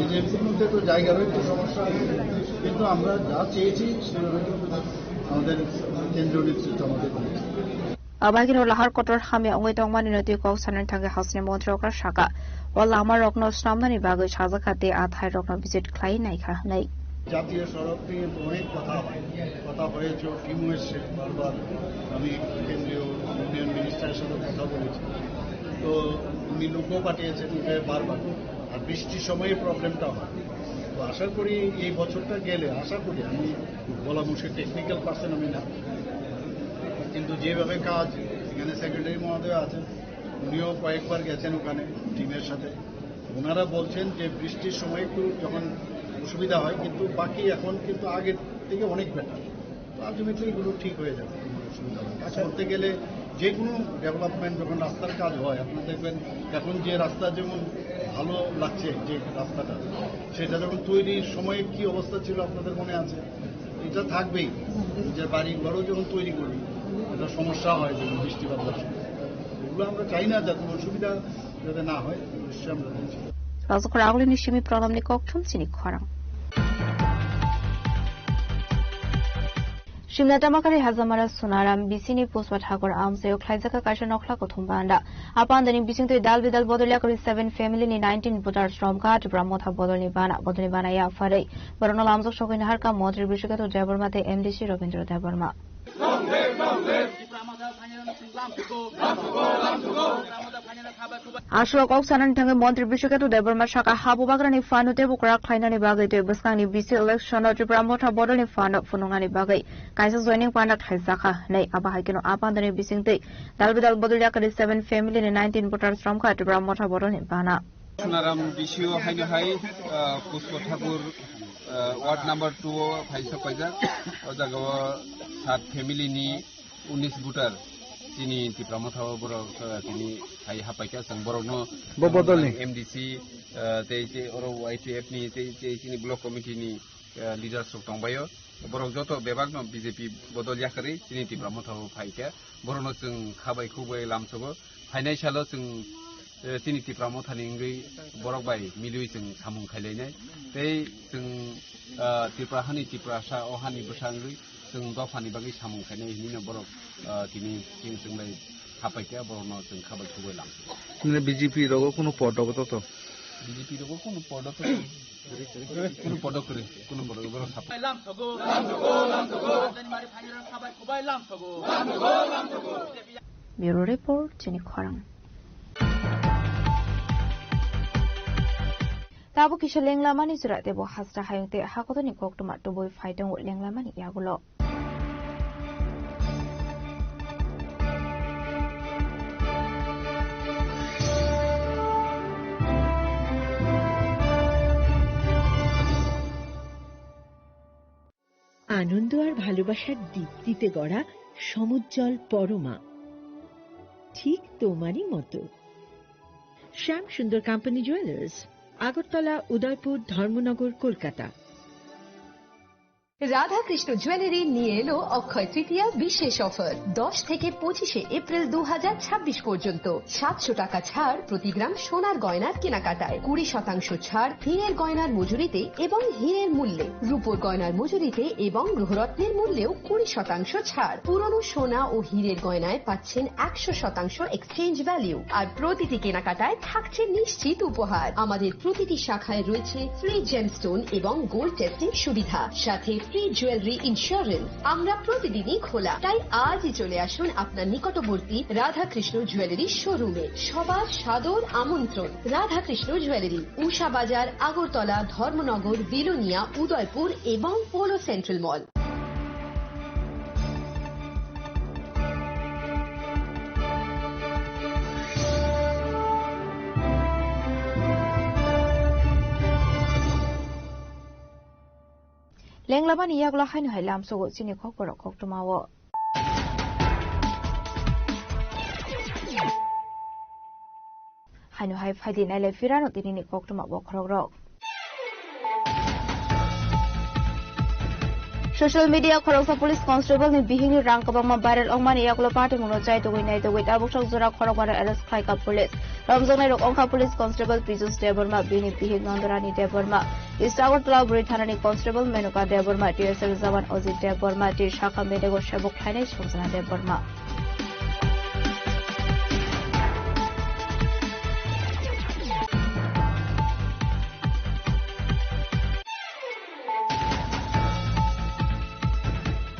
এজেন্সির মধ্যে তো জায়গার একটু সমস্যা আছে, কিন্তু আমরা যা চেয়েছি সেভাবে কিন্তু আমাদের কেন্দ্রীয় নেতৃত্ব আমাদের দিয়েছে। Abagino lahar kotor hamya wngwi tongmani no twi kok sanani thangwi hasteni montri okra saka, o lama rokno swnamnani bagwi sajak kha tei a thai rokno visit khlai naikha hwnwi. জাতীয় সড়ক নিয়ে অনেক কথা হয়, কথা হয়েছে, টিমও এসছে বারবার। আমি কেন্দ্রীয় উন্নয়ন মিনিস্টারের সাথে কথা বলেছি, তো উনি লোকও পাঠিয়েছেন, এটা বারবার। আর বৃষ্টির সময় প্রবলেমটা হয়, তো আশা করি এই বছরটা গেলে, আশা করি, আমি বলা মুশকিল, টেকনিক্যাল পার্সন আমি না, কিন্তু যেভাবে কাজ, এখানে সেক্রেটারি মহোদয় আছেন, উনিও কয়েকবার গেছেন ওখানে টিমের সাথে। ওনারা বলছেন যে বৃষ্টির সময় একটু যখন অসুবিধা হয়, কিন্তু বাকি এখন কিন্তু আগের থেকে অনেক বেটার। তো আলটিমেটলি এগুলো ঠিক হয়ে যাবে, কোনো অসুবিধা হবে না। কাজ করতে গেলে যে কোনো ডেভেলপমেন্ট, যখন রাস্তার কাজ হয়, আপনারা দেখবেন এখন যে রাস্তা যেমন ভালো লাগছে, যে রাস্তাটা, সেটা যখন তৈরির সময় কি অবস্থা ছিল আপনাদের মনে আছে? এটা থাকবেই, নিজের বাড়ি ঘরও যখন তৈরি করি, এটা সমস্যা হয় যখন বৃষ্টিপাত হয়। এগুলো আমরা চাই না, যাতে অসুবিধা যাতে না হয়, নিশ্চয়ই আমরা চাই। Rajakhor Agulini simi Pranamni kokthum chini khorang. Simna Tamakari Hajamara Sunaram bisini Puspa Thakur amchaio khlaijak kaisa nokhla kuthum banda. A pandani bisingtwi dal bidal bodol yakari seven family ni nineteen voters romkha Tipra Motha bodolni bana. Bodolni bana yapharwi borokno lamjak sogwi naharkha Montri Bishiketu Debbarma tei M D C Robindra Debbarma. Aswk kok sanani thangwi Montri Bishiketu Debbarma saka ha bubagrani phano teibo kwrak khlainani bagwi tei bwskangni bisi election-o Tipra Motha bodolni phano phunuknani bagwi kaisa joining panda khlaijakha hwnwi. Abo hai kheno a pandani bisingtwi dal bidal bodol yakari seven family ni nineteen voters romkha Tipra Motha bodolni bana. Sunaram B C O haino hai, ah, Puspa Thakur, ah, ward number two o phaisa paijak. O jaga o Sat family ni unis voter chini Tipra Motha o borok, eh, tini hai hapaikha, chwng borokno Bo bodolni? M D C, eh, tei, tei oro Y T F ni, tei, tei chini block committee ni, eh, leaders rok tongbaio. Borok joto bebakno B J P bodol yakarwi chini Tipra Motha o phaikha. Borokno chwng khabai khukbai lamsogo. Phainai salo chwng, eh, chini Tipra Mothani wngwi borok bai milwi chwng samung khailainai. Tei chwng, ah, Tripura hani Tiprasa, o hani bwsa wngwi chwng dophani bagwi samung khainai hinwi no borok, ah, tini chini chwng bai hapaikha, borokno chwng khabai khukbai lamsogo. Nini B J P rogo kunu podogo toto? B J P rogo kunu podogo Kunu podok kwrwi, kunu podok kwrwi, borok sap- Bureau Report, chini khorang. Tabuk kisa lenglamani jora tebo hasta hayung tei hakotorni koktwma tubui phai tongo lenglamani yagulo. আনন্দ আর ভালোবাসার দীপ্তিতে গড়া সমুজ্জ্বল পরমা, ঠিক তোমারই মতো। শ্যাম সুন্দর company jewellers, Agartala, উদয়পুর, ধর্মনগর, কলকাতা। রাধাকৃষ্ণ জুয়েলারি নিয়ে এলো অক্ষয় তৃতীয়া বিশেষ অফার। দশ থেকে পঁচিশে এপ্রিল দু হাজার ছাব্বিশ পর্যন্ত সাতশো টাকা ছাড় প্রতি গ্রাম সোনার গয়নার কেনাকাটায়, কুড়ি শতাংশ ছাড় হীরের গয়নার মজুরিতে এবং হীরের মূল্যে, রূপোর গয়নার মজুরিতে এবং গ্রহরত্নের মূল্যেও কুড়ি শতাংশ ছাড়। পুরনো সোনা ও হীরের গয়নায় পাচ্ছেন একশো শতাংশ এক্সচেঞ্জ ভ্যালু, আর প্রতিটি কেনাকাটায় থাকছে নিশ্চিত উপহার। আমাদের প্রতিটি শাখায় রয়েছে ফ্রি জেমস্টোন এবং গোল্ড টেস্টিং সুবিধা, সাথে ফ্রি জুয়েলারি ইন্স্যুরেন্স। আমরা প্রতিদিনই খোলা, তাই আজই চলে আসুন আপনার নিকটবর্তী রাধাকৃষ্ণ জুয়েলারি শোরুমে। সবার সাদর আমন্ত্রণ। রাধাকৃষ্ণ জুয়েলারি, উষা বাজার, আগরতলা, ধর্মনগর, বিলোনিয়া, উদয়পুর এবং polo central mall. Lenglamani yagulo haino hai lamsogo chini kokborok koktwmao. Haino hai phaidi nailai phirano tinini koktwma bokhorokrok. Social media khoroksa police constable ni bihikni rang kwbangma viral wngmani yagulo patimungno chaitugwi naitugwi tabuksak jora khorokmano arrest khlaikha police. Romjaknairok wngkha police constable Pijus Debbarma, bini bihik Nandorani Debbarma, East Agartala Bwrwi thanani constable Menuka Debbarma, T S F jawan Ajit Debbarma tei sakha bedego sebok khlainai Sanjana Debbarma.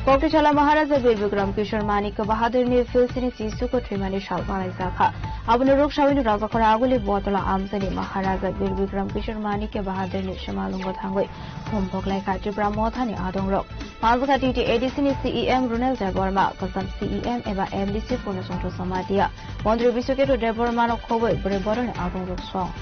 Koktisala Maharaja Bir Bikram Kishore Manik Bahadur ni Philistini Chisu ko thwimani sal manai jakha. Aboni ruk sawino Rajakhora Aguli Botala Amchani Maharaja Bir Bikram Kishore Manik Bahadur ni Simalungo thangwi hum boklaikha Tipra Mothani adongrok. Manjakha T T A D C ni C E M Runel Debbarma, Kasam C E M eba M D C Purna Chondro Jamatia. Montri Biswakito Debbarmano khobwi bwrwi boroni adongrok song.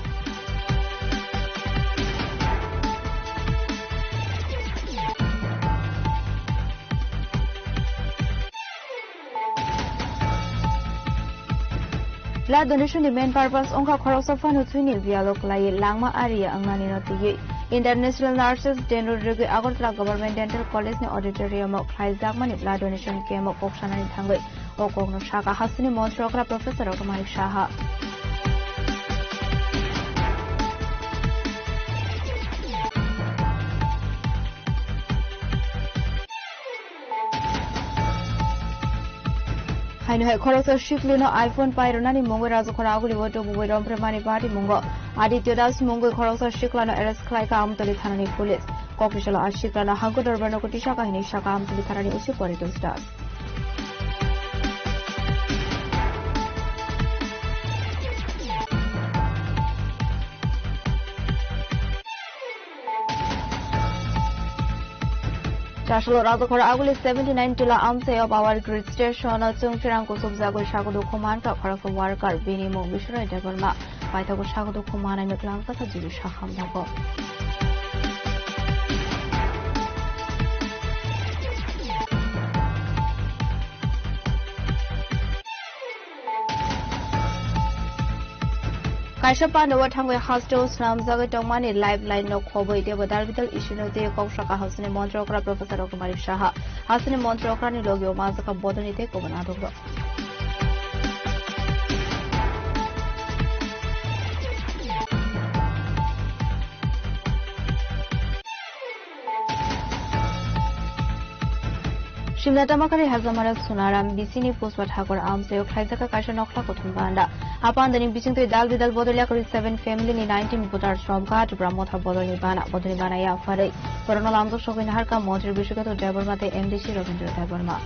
Blood donation ni main purpose wngkha khoroksa phano thwini biyalo kwlaiwi langma ariya wngnanino twiwi. International Nurses Day no rwgwi Agartala Government Dental College ni auditorium o khlaijakmani blood donation camp o kok sanani thangwi o kokno sakha hasteni montri okra Professor Doctor Manik Saha. Haino hai khoroksa siklino iPhone pairwnani mungwi Rajakhora Aguli o tubui romphre mani patimung o Aditya Das mungwi khoroksa siklano arrest khlaikha Amtali thanani police. Kokni salo a siklano hangko dorbarno kutisa kahini sakha Amtali thanani O C Paritos Das. Chasalo Rajakhora Aguli seventy nine Tila Amchai o Power Grid Station o chwng cherang kusubjagwi sakudukhu mankha khoroksa worker, bini mung Biswanath Debbarma. Paithago sakudukhu manai mwklang tokha jili sakham nogo. Kaisa pandao thangwi hasteo swnamjagwi tongmani Lifeline no khobwi teibo dalbidal issue no tei kok saka hasteni montri okra Professor Roktomari Saha. Hasteni montri okrani logio manjakha bodolni tei kubun adongrok. Simla Tamakari Hajamara Sunaram bisini Puswa Thakur amchaio khlaijak kaisa nokhla kuthum panda. A pandani bisingtwi dal bidal bodol yakarwi seven family ni nineteen voters romkha Tipra Motha bodolni bana. Bodolni bana yapharwi borokno lamjak sogwi naharkha Montri Bishwakant Debbarma tei M D C Rabindra Debbarma.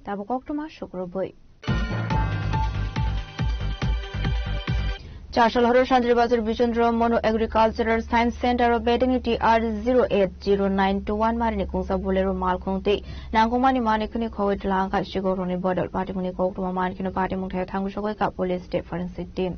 Tabuk koktwma sukrubwi. Chasal horo Santri Bazar Bichandra Manu Agricultural Science Center o bedengni T R zero eight zero nine two one marini kungsa Bolero malkhung tei nangkukmani manikhwni khogwi tlangkha sigokrokni bodol. Patimungni koktwma mankhe no patimung thaio thangwi sogwi kha police tei forensic team.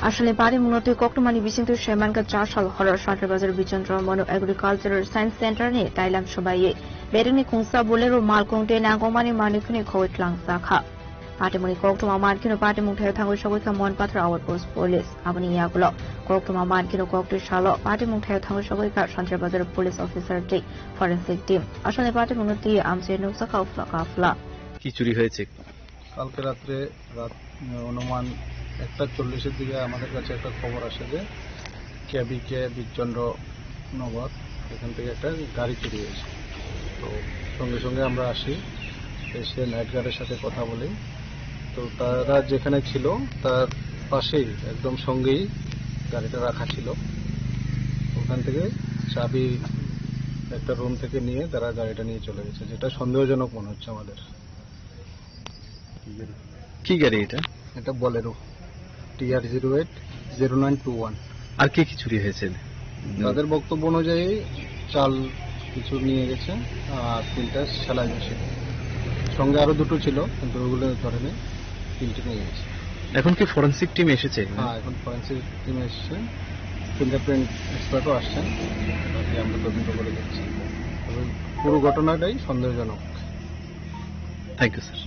Aswlni patimungno twi koktwmani bisingtwi saimankha Chasal horo Santri Bazar Bichandra Manu Agricultural Science Center ni tailam swbaiwi bedengni kungsa Bolero malkhung tei nangkukmani manikhwni khogwi tlangjakha. Patimungni koktwma mankheno patimung thaio thangwi sogwi kha Monpathar Outpost Police. Aboni yagulo koktwma mankheno koktwi salo patimung thaio thangwi sogwi kha Santirbazar Police Officer tei Forensic Team. Aswlni patimungno twiwi amchai nukjakha uphla kaphla. কি চুরি হয়েছে? কালকে রাত্রে রাত, আহ, অনুমান একটা চল্লিশের দিকে আমাদের কাছে একটা খবর আসে যে কেবিকে বিচন্দ্র নগর, এখান থেকে একটা গাড়ি চুরি হয়েছে। তো সঙ্গে সঙ্গে আমরা আসি, এসে নাইট গার্ডের সাথে কথা বলি। তো তারা যেখানে ছিল, তার পাশেই, একদম সঙ্গেই গাড়িটা রাখা ছিল। ওখান থেকে চাবি একটা রুম থেকে নিয়ে তারা গাড়িটা নিয়ে চলে গেছে, যেটা সন্দেহজনক মনে হচ্ছে আমাদের। কি গাড়ি এটা? এটা Bolero, T R zero eight zero nine two one. আর কি কি চুরি হয়েছে? তাদের বক্তব্য অনুযায়ী চাল কিছু নিয়ে গেছে, আর তিনটা সেলাই মেশিন, সঙ্গে আরো দুটো ছিল, কিন্তু ওগুলো ধরেনি, তিনটে নিয়ে গেছে। এখন কি ফরেন্সিক টিম এসেছে? হ্যাঁ, এখন ফরেন্সিক টিম এসছে, ফিঙ্গারপ্রিন্ট এক্সপার্টও আসছেন, বাকি আমরা তদন্ত করে দেখছি। তবে পুরো ঘটনাটাই সন্দেহজনক। Thank you, sir.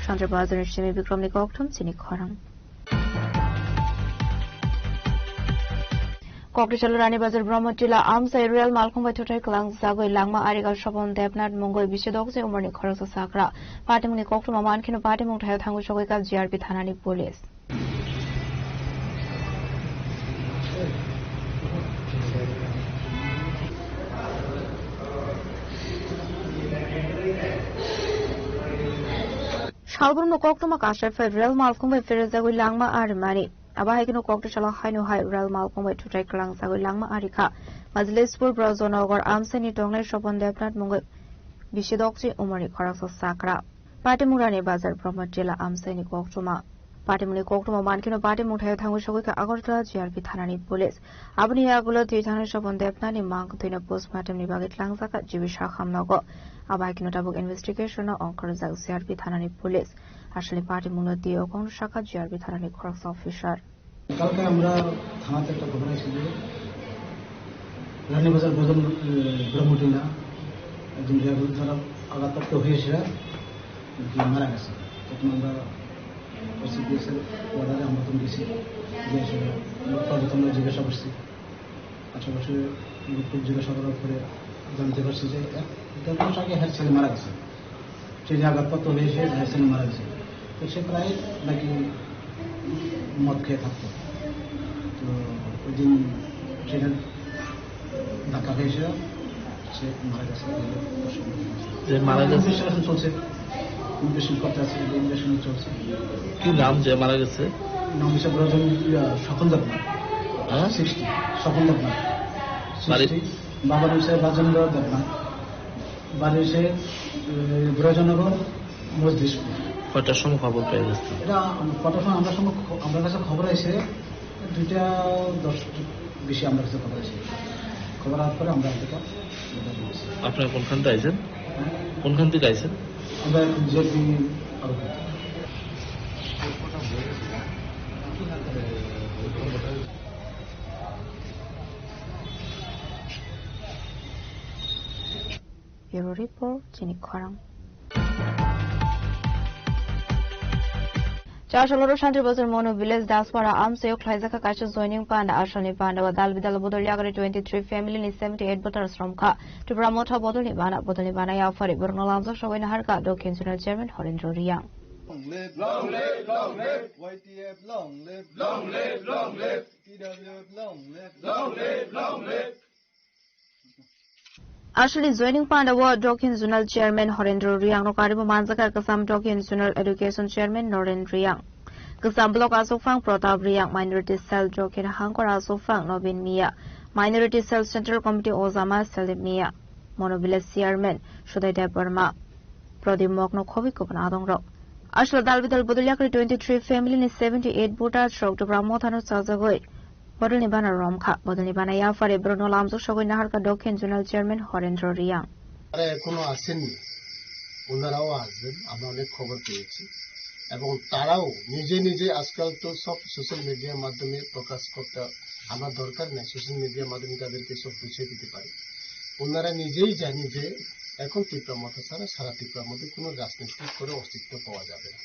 Sanjay Bazar ni simi Bikram ni kokthum chini khorang. Kokri Chalurani Bazar Brahmachila amsai real malkhung bai thutai kwlang jagwi langma ariga Sopon Debnath mungwi bisi dokje umorni khoroksa sakra. Patimungni koktwma mankheno patimung thaio thangwi sogwi kha G R P thanani police. Salbrumno koktwma kasai phai real malkhung bai pherejagwi langma arimani. Abo hai kheno kokti salo haino hai real malkhung bai thutai kwlang jagwi langma ari kha. Majlespur Brajanagar amsaini tongnai Sopon Debnath mungwi bisi dokchi umorni khoroksa sakra. Patimungrani Bazar Brahmachila amsaini koktwma. Patimungni koktwma mankheno patimung thaio thangwi sogwi kha Agartala G R P thanani police. Aboni yagulo twi thangnai Sopon Debnathni mang twino postmortemni bagwi tlangjak kha G B Sakham nogo. Abo hai kheno tabuk investigation-o ongkhorjak G R P thanani police. Aswlni patimungno twi o kokno sakha G R P thanani khoroksa officer. কালকে আমরা থানাতে একটা ঘটনা ছিল, রানীবাজার ভজন, এ, ব্রহ্মটিলা, একজন ড্রাইভার যারা আঘাতপ্রাপ্ত হয়েছে, নাকি মারা গেছে। তখন আমরা ওসি বিএসএফ অর্ডারে আমরা তখন গেছি, গিয়ে আসলে লোকটা প্রথমে জিজ্ঞাসা করছি, আশেপাশে লোককে জিজ্ঞাসা করার পরে জানতে পারছি যে এক দেড় মাস আগে হ্যার ছেলে মারা গেছে। সে যে আঘাতপ্রাপ্ত হয়েছে, হ্যার ছেলে মারা গেছে। তো সে প্রায় নাকি মদ খেয়ে থাকতো। তো ওই দিন ট্রেনের ধাক্কা খেয়েছিল, সে মারা গেছে। যে মারা গেছে? ইনভেস্টিগেশন চলছে, ইনভেস্টিগেশন করতে আছে, ইনভেস্টিগেশন চলছে। কি নাম যে মারা গেছে? নাম হচ্ছে ব্রজন, ইয়া, স্বপন দেবনাথ। হ্যাঁ? সিক্সটি, স্বপন দেবনাথ। বাড়ি? সিক্সটি, বাবার হচ্ছে রাজেন্দ্র দেবনাথ। বাড়ি হচ্ছে, এ, ব্রজনগর, মজলিশপুর। কয়টার সময় খবর পেয়ে গেছে? এটা আম-, কটার সময় আমরা সময় খ-, আমার কাছে খবর আছে, দুইটা দশ বেশি আমার কাছে খবর আছে। খবর আসার পরে আমরা এটা। আপনারা কোনখান থেকে আইছেন? হ্যাঁ? কোনখান থেকে আইছেন? আমরা এখন জেপি আরো। Bureau Report, Chini Khorang. Chashaloro Shantir Bazar Mono Village Daspara amsayok khlaijak kha kaisa joining panda. Asalni panda o dal bidal bodol yagari twenty three family ni seventy eight voters romkha. Tripura Motha bodolni bana, bodolni bana yaphari borokno lamjak sogwi naharkha Dokhin Zonal Chairman Horendra Reang. Long live, long live, long live. Y T F long live. Long live, long live. T W F long live. Long live, long live. Aswkni joining panda o Dokhin Zonal Chairman Horendra Reang no karibo manjak kha kwcham Dokhin Zonal Education Chairman Noren Reang. Kwcham Block Asokphang Pratap Reang, Minority Cell Dokhin Hangkor Asokphang Nobin Mia, Minority Cell Central Committee Ojama Selim Mia, Mono Village Chairman Sudai Debbarma, Prodip Mok no khobwi kubun adong rok. Aswk dal bidal bodol yakri twenty three family ni seventy eight voters rok Tripura Motha no chajagwi Bodolni bana romkha. Bodolni bana yaphari borokno lamjak sogwi naharkha Dokhin Zonal Chairman Horendra Reang. তারা এখনো আসেননি, ওনারাও আসবেন, আমরা অনেক খবর পেয়েছি। এবং তারাও নিজে নিজে, আজকাল তো সব সোশ্যাল মিডিয়ার মাধ্যমে প্রকাশ করতে আমার দরকার নেই, সোশ্যাল মিডিয়ার মাধ্যমে তাদেরকে সব বুঝিয়ে দিতে পারি। ওনারা নিজেই জানি যে এখন তিপ্রা মথা ছাড়া সারা তিপ্রার মধ্যে কোনো রাজনৈতিক করে অস্তিত্ব পাওয়া যাবে না।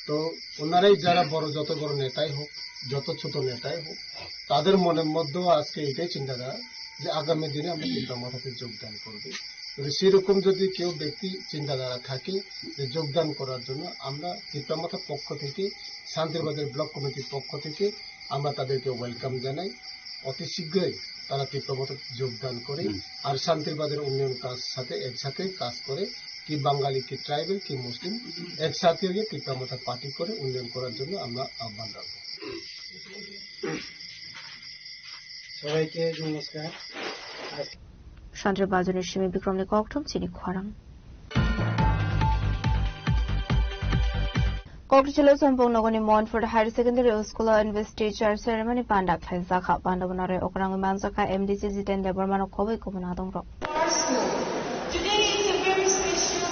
তো ওনারাই যারা বড়, যত বড় নেতাই হোক, যত ছোট নেতাই হোক, তাদের মনের মধ্যেও আজকে এটাই চিন্তাধারা যে আগামী দিনে আমরা তিপ্রা মথাতে যোগদান করবে। তো সেরকম যদি কেউ ব্যক্তি চিন্তাধারা থাকে যে যোগদান করার জন্য, আমরা তিপ্রা মথার পক্ষ থেকে, শান্তিরবাজার ব্লক কমিটির পক্ষ থেকে আমরা তাদেরকে ওয়েলকাম জানাই। অতি শীঘ্রই তারা তিপ্রা মথাতে যোগদান করে আর শান্তিরবাজার উন্নয়ন কাজ সাথে একসাথে কাজ করে, কি বাঙালি, কি ট্রাইবেল, কি মুসলিম, একসাথে হয়ে তিপ্রা মথা পার্টি করে উন্নয়ন করার জন্য আমরা আহ্বান রাখবো। সবাইকে নমস্কার। আজ Shantir Bazar ni simi Bikram ni kokthum chini khorang. Kokthum chelo Sompong nogoni Montfort Higher Secondary School o investiture ceremony panda khlaijakha. Panda bo noroi okrangwi manjakha M D C Jiten Debbarma no khobwi kubun adong rok. Today is a very special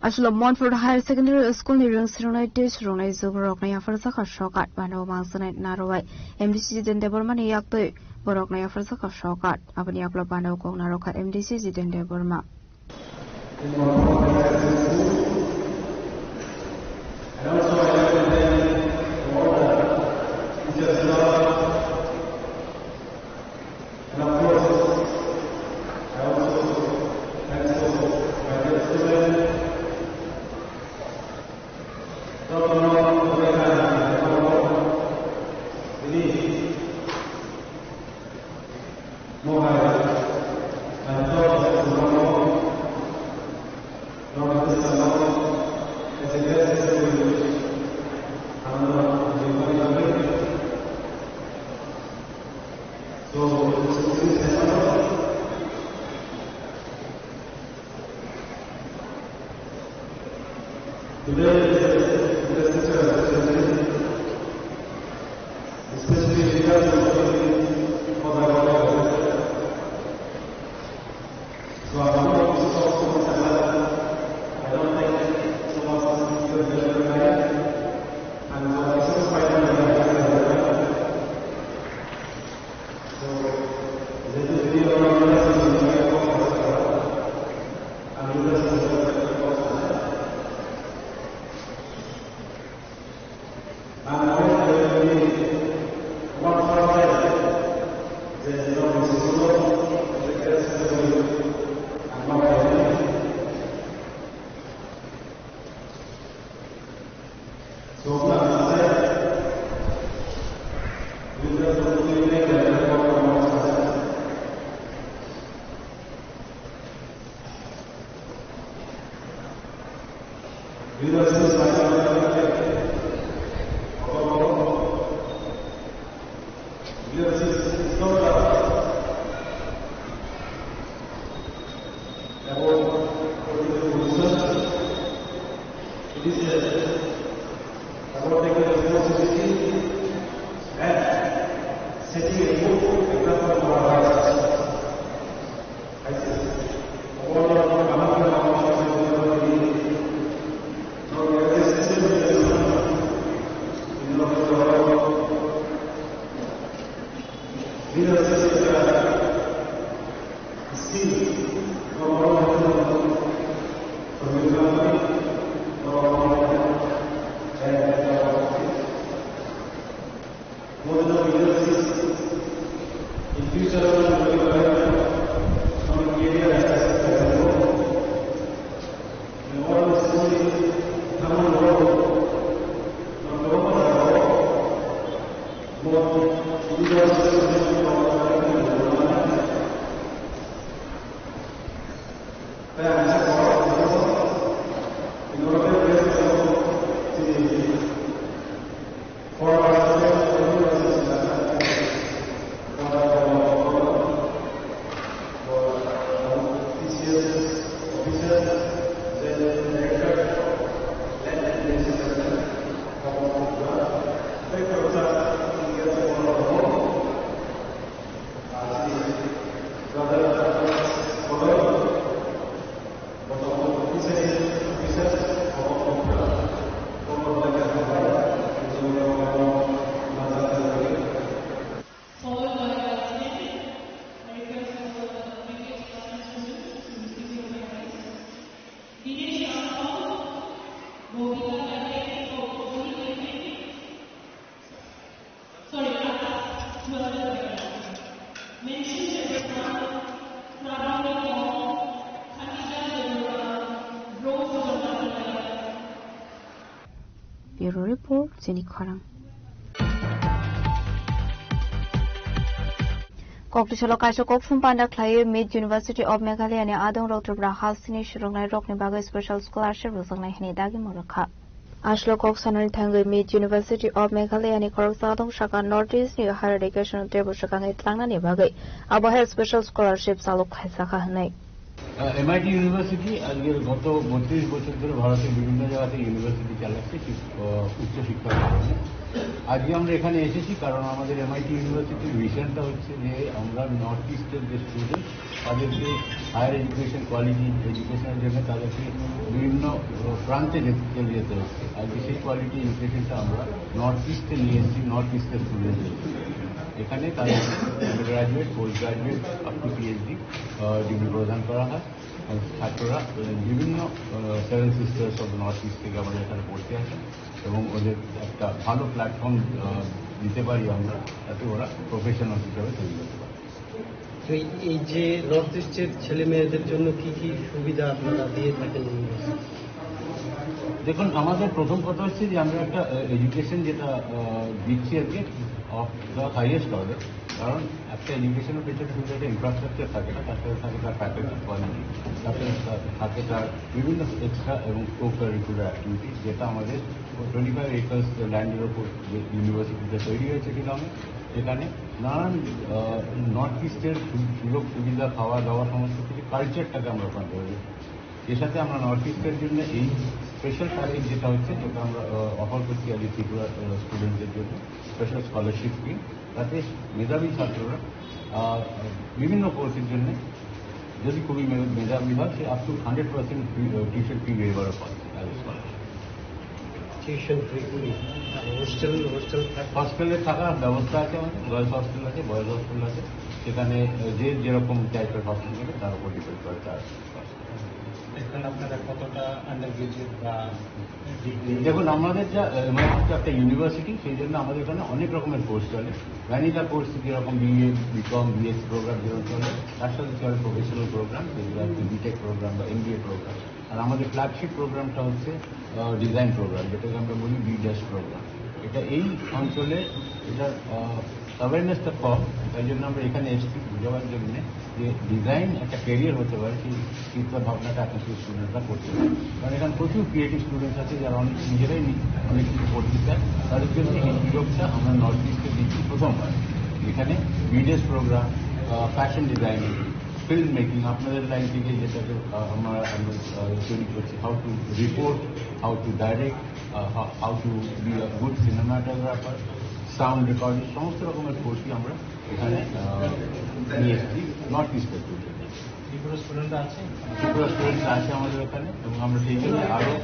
Aswk Montfort Higher Secondary School ni rwng swrwngnai tei swrwngnai juborokno yapharjakha sokat. Panda o mangsanai narwai M D C Jiten Debbarma ni yaktwi borokno yapharjakha sokat. Aboni yagulo panda o kok narwkha M D C Jiten Debbarma. Today is a special occasion, especially because of the It is about taking responsibility and setting a good example for our others. I say, leadership is a Followed by announcement. I request all the previous class students to receive your medals. Dinesh Rangkhol, Bobita Patel, oh, Bobita Patel. Sorry, Akash, you are the winner. Mention Shebra Khan, Pravani Kaur, Khatija Debbarma, Bronze Medal. Bureau Report, Chini Khorang. Kokthosalo kaisa kokthum panda khlaiwi Mid University of Meghalaya ni adongrok Tripura hasteni swrwngnairokni bagwi special scholarship rwjaknai hwnwi dagi mwrwkha. Aswk kok sanani thangwi Mid University of Meghalaya ni khoroksa adong saka North East ni higher education teibo swkangwi tlangnani bagwi abo hai special scholarship chalok khaisakha hwnwi. Ah, MIT university আজকের গত বত্রিশ বছর ধরে ভারতের বিভিন্ন জায়গাতে ইউনিভার্সিটি চালাচ্ছে শিক-, আহ, উচ্চশিক্ষার কারণে। আজকে আমরা এখানে এসেছি কারণ আমাদের এমআইটি ইউনিভার্সিটির ভিশনটা হচ্ছে যে আমরা নর্থ ইস্টের যে স্টুডেন্ট তাদেরকে হায়ার এডুকেশন, কোয়ালিটি এডুকেশনের জন্য তাদেরকে বিভিন্ন, আহ, প্রান্তে যেতে, চলে যেতে হচ্ছে। আজকে সেই কোয়ালিটি এডুকেশনটা আমরা নর্থ ইস্টে নিয়ে এসেছি, নর্থ ইস্টের স্টুডেন্টদের। এখানে তাদের graduate, post graduate, up to PhD degree প্রদান করা হয়। এবং ছাত্ররা, আহ, বিভিন্ন, আহ, seven sisters of north east থেকে আমাদের এখানে পড়তে আসেন এবং ওদের একটা ভালো প্ল্যাটফর্ম, আহ, দিতে পারি আমরা, যাতে ওরা প্রফেশনাল হিসাবে তৈরি হতে পারে। তো এই, এই যে নর্থ ইস্টের ছেলে মেয়েদের জন্য কি কি সুবিধা আপনারা দিয়ে থাকেন? দেখুন, আমাদের প্রথম কথা হচ্ছে যে আমরা একটা, আহ, এডুকেশন যেটা, আহ, দিচ্ছি আর কি, অফ দ্য হাইয়েস্ট অর্ডার। কারণ একটা এডুকেশনের পেছনে শুধু একটা ইনফ্রাস্ট্রাকচার থাকে না, তার সাথে থাকে তার ফ্যাকাল্টি কোয়ালিটি, তার সাথে তা-, থাকে তার বিভিন্ন এক্সট্রা এবং কো কারিকুলার অ্যাক্টিভিটিস, যেটা আমাদের টোয়েন্টি ফাইভ একর্স ল্যান্ডের ওপর যে ইউনিভার্সিটিটা তৈরি হয়েছে শিলংয়ে, সেখানে নানান, আহ, নর্থ ইস্টের সু-, সুযোগ সুবিধা, খাওয়া দাওয়া, সমস্ত কিছু কালচারটাকে আমরা ওখানে ধরে রেখেছি। এর সাথে আমরা নর্থ ইস্টের জন্য এই স্পেশাল প্যাকেজ যেটা হচ্ছে, যেটা আমরা, আহ, অফার করছি আজ ত্রিপুরা, আহ, স্টুডেন্টদের জন্য স্পেশাল স্কলারশিপ স্কিম, তাতে মেধাবী ছাত্ররা, আহ, বিভিন্ন কোর্সের জন্য যদি খুবই মে-, মেধাবী হয়, সে up to hundred percent fee, uh, tuition fee ওয়েভারও পায় as a scholarship. Tuition fee, আর হোস্টেল, হোস্টেল থাক- হস্টেলে থাকার ব্যবস্থা আছে আমাদের, গার্লস হস্টেল আছে, বয়েজ হস্টেল আছে। সেখানে, আহ, যে যেরকম টাইপের হসপিটাল, তার উপর ডিপেন্ড করে তার। এখানে আপনারা কতটা আন্ডার গ্র্যাজুয়েট বা ডিগ্রি? দেখুন, আমাদের যা, আহ, মানে, তো একটা ইউনিভার্সিটি, সেই জন্য আমাদের এখানে অনেক রকমের কোর্স চলে। ভ্যানিলা কোর্স যেরকম বিএ, বিকম, বিএসসি প্রোগ্রাম যেরকম চলে, তার সাথে চলে প্রফেশনাল প্রোগ্রাম, যেগুলো আর কি বিটেক প্রোগ্রাম বা এমবিএ প্রোগ্রাম। আর আমাদের ফ্ল্যাগশিপ প্রোগ্রামটা হচ্ছে, আহ, ডিজাইন প্রোগ্রাম, যেটাকে আমরা বলি বিডাস প্রোগ্রাম। এটা এই অঞ্চলে, এটা, আহ, অ্যাওয়ারনেসটা কম, তাই জন্য আমরা এখানে এসেছি বোঝাবার জন্য যে ডিজাইন একটা ক্যারিয়ার হতে পারে, সেই চিন্তা ভাবনাটা এখন শুধু স্টুডেন্টরা করতে পারে। কারণ এখানে প্রচুর ক্রিয়েটিভ স্টুডেন্টস আছে, যারা অনেক নিজেরাই নি-, অনেক কিছু করতে চায়, তাদের জন্য এই সুযোগটা আমরা নর্থ ইস্টে দিচ্ছি প্রথমবার। এখানে বিডাস প্রোগ্রাম, আহ, ফ্যাশন ডিজাইনিং, ফিল্ম মেকিং, আপনাদের লাইন থেকে যেটাকে, আহ, আমরা, আমরা, আহ, তৈরি করছি, how to report, how to direct, ah, how, how to be a good cinematographer, sound recording, সমস্ত রকমের কোর্সই আমরা এখানে, আহ, নিয়ে এসেছি নর্থ ইস্টের জন্য। ত্রিপুরা স্টুডেন্ট আছে? ত্রিপুরা স্টুডেন্ট আছে আমাদের ওখানে, এবং আমরা সেই জন্য আরও,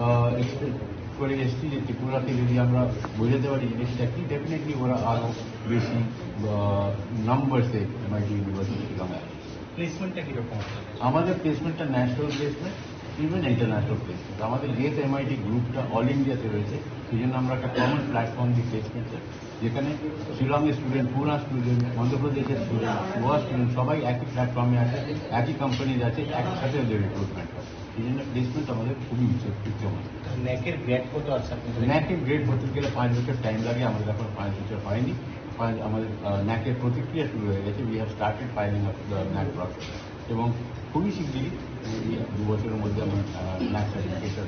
আহ, এক্সপেক্ট করে এসেছি যে ত্রিপুরাকে যদি আমরা বোঝাতে পারি জিনিসটা কি, ডেফিনেটলি ওরা আরও বেশি, আহ, নাম্বারসে এমআইটি ইউনিভার্সিটি শিলং আসবে। প্লেসমেন্টটা কীরকম আছে? আমাদের প্লেসমেন্টটা national placement, even international placement. আমাদের যেহেতু এমআইটি গ্রুপটা অল ইন্ডিয়াতে রয়েছে, সেই জন্য আমরা একটা কমন প্ল্যাটফর্ম দিই প্লেসমেন্টের, যেখানে শিলংয়ের স্টুডেন্ট, পুনা স্টুডেন্ট, মধ্যপ্রদেশের স্টুডেন্ট, গোয়া স্টুডেন্ট, সবাই একই প্ল্যাটফর্মে আছে, একই কোম্পানিজ আছে, একসাথে ওদের রিক্রুটমেন্ট হয়। সেই জন্য প্লেসমেন্ট আমাদের খুবই উচ্চ, উচ্চমান। ন্যাকের গ্রেড কত আছে আপনাদের? ন্যাকের গ্রেড হতে গেলে পাঁচ বছর টাইম লাগে, আমাদের এখন পাঁচ বছর হয়নি। পাঁচ, আমাদের, আহ, ন্যাকের প্রতিক্রিয়া শুরু হয়ে গেছে। We have started piling up the ন্যাক প্রসেস। এবং খুবই শিগগিরই, এই দু বছরের মধ্যে আমরা, আহ, ন্যাক সার্টিফিকেশন।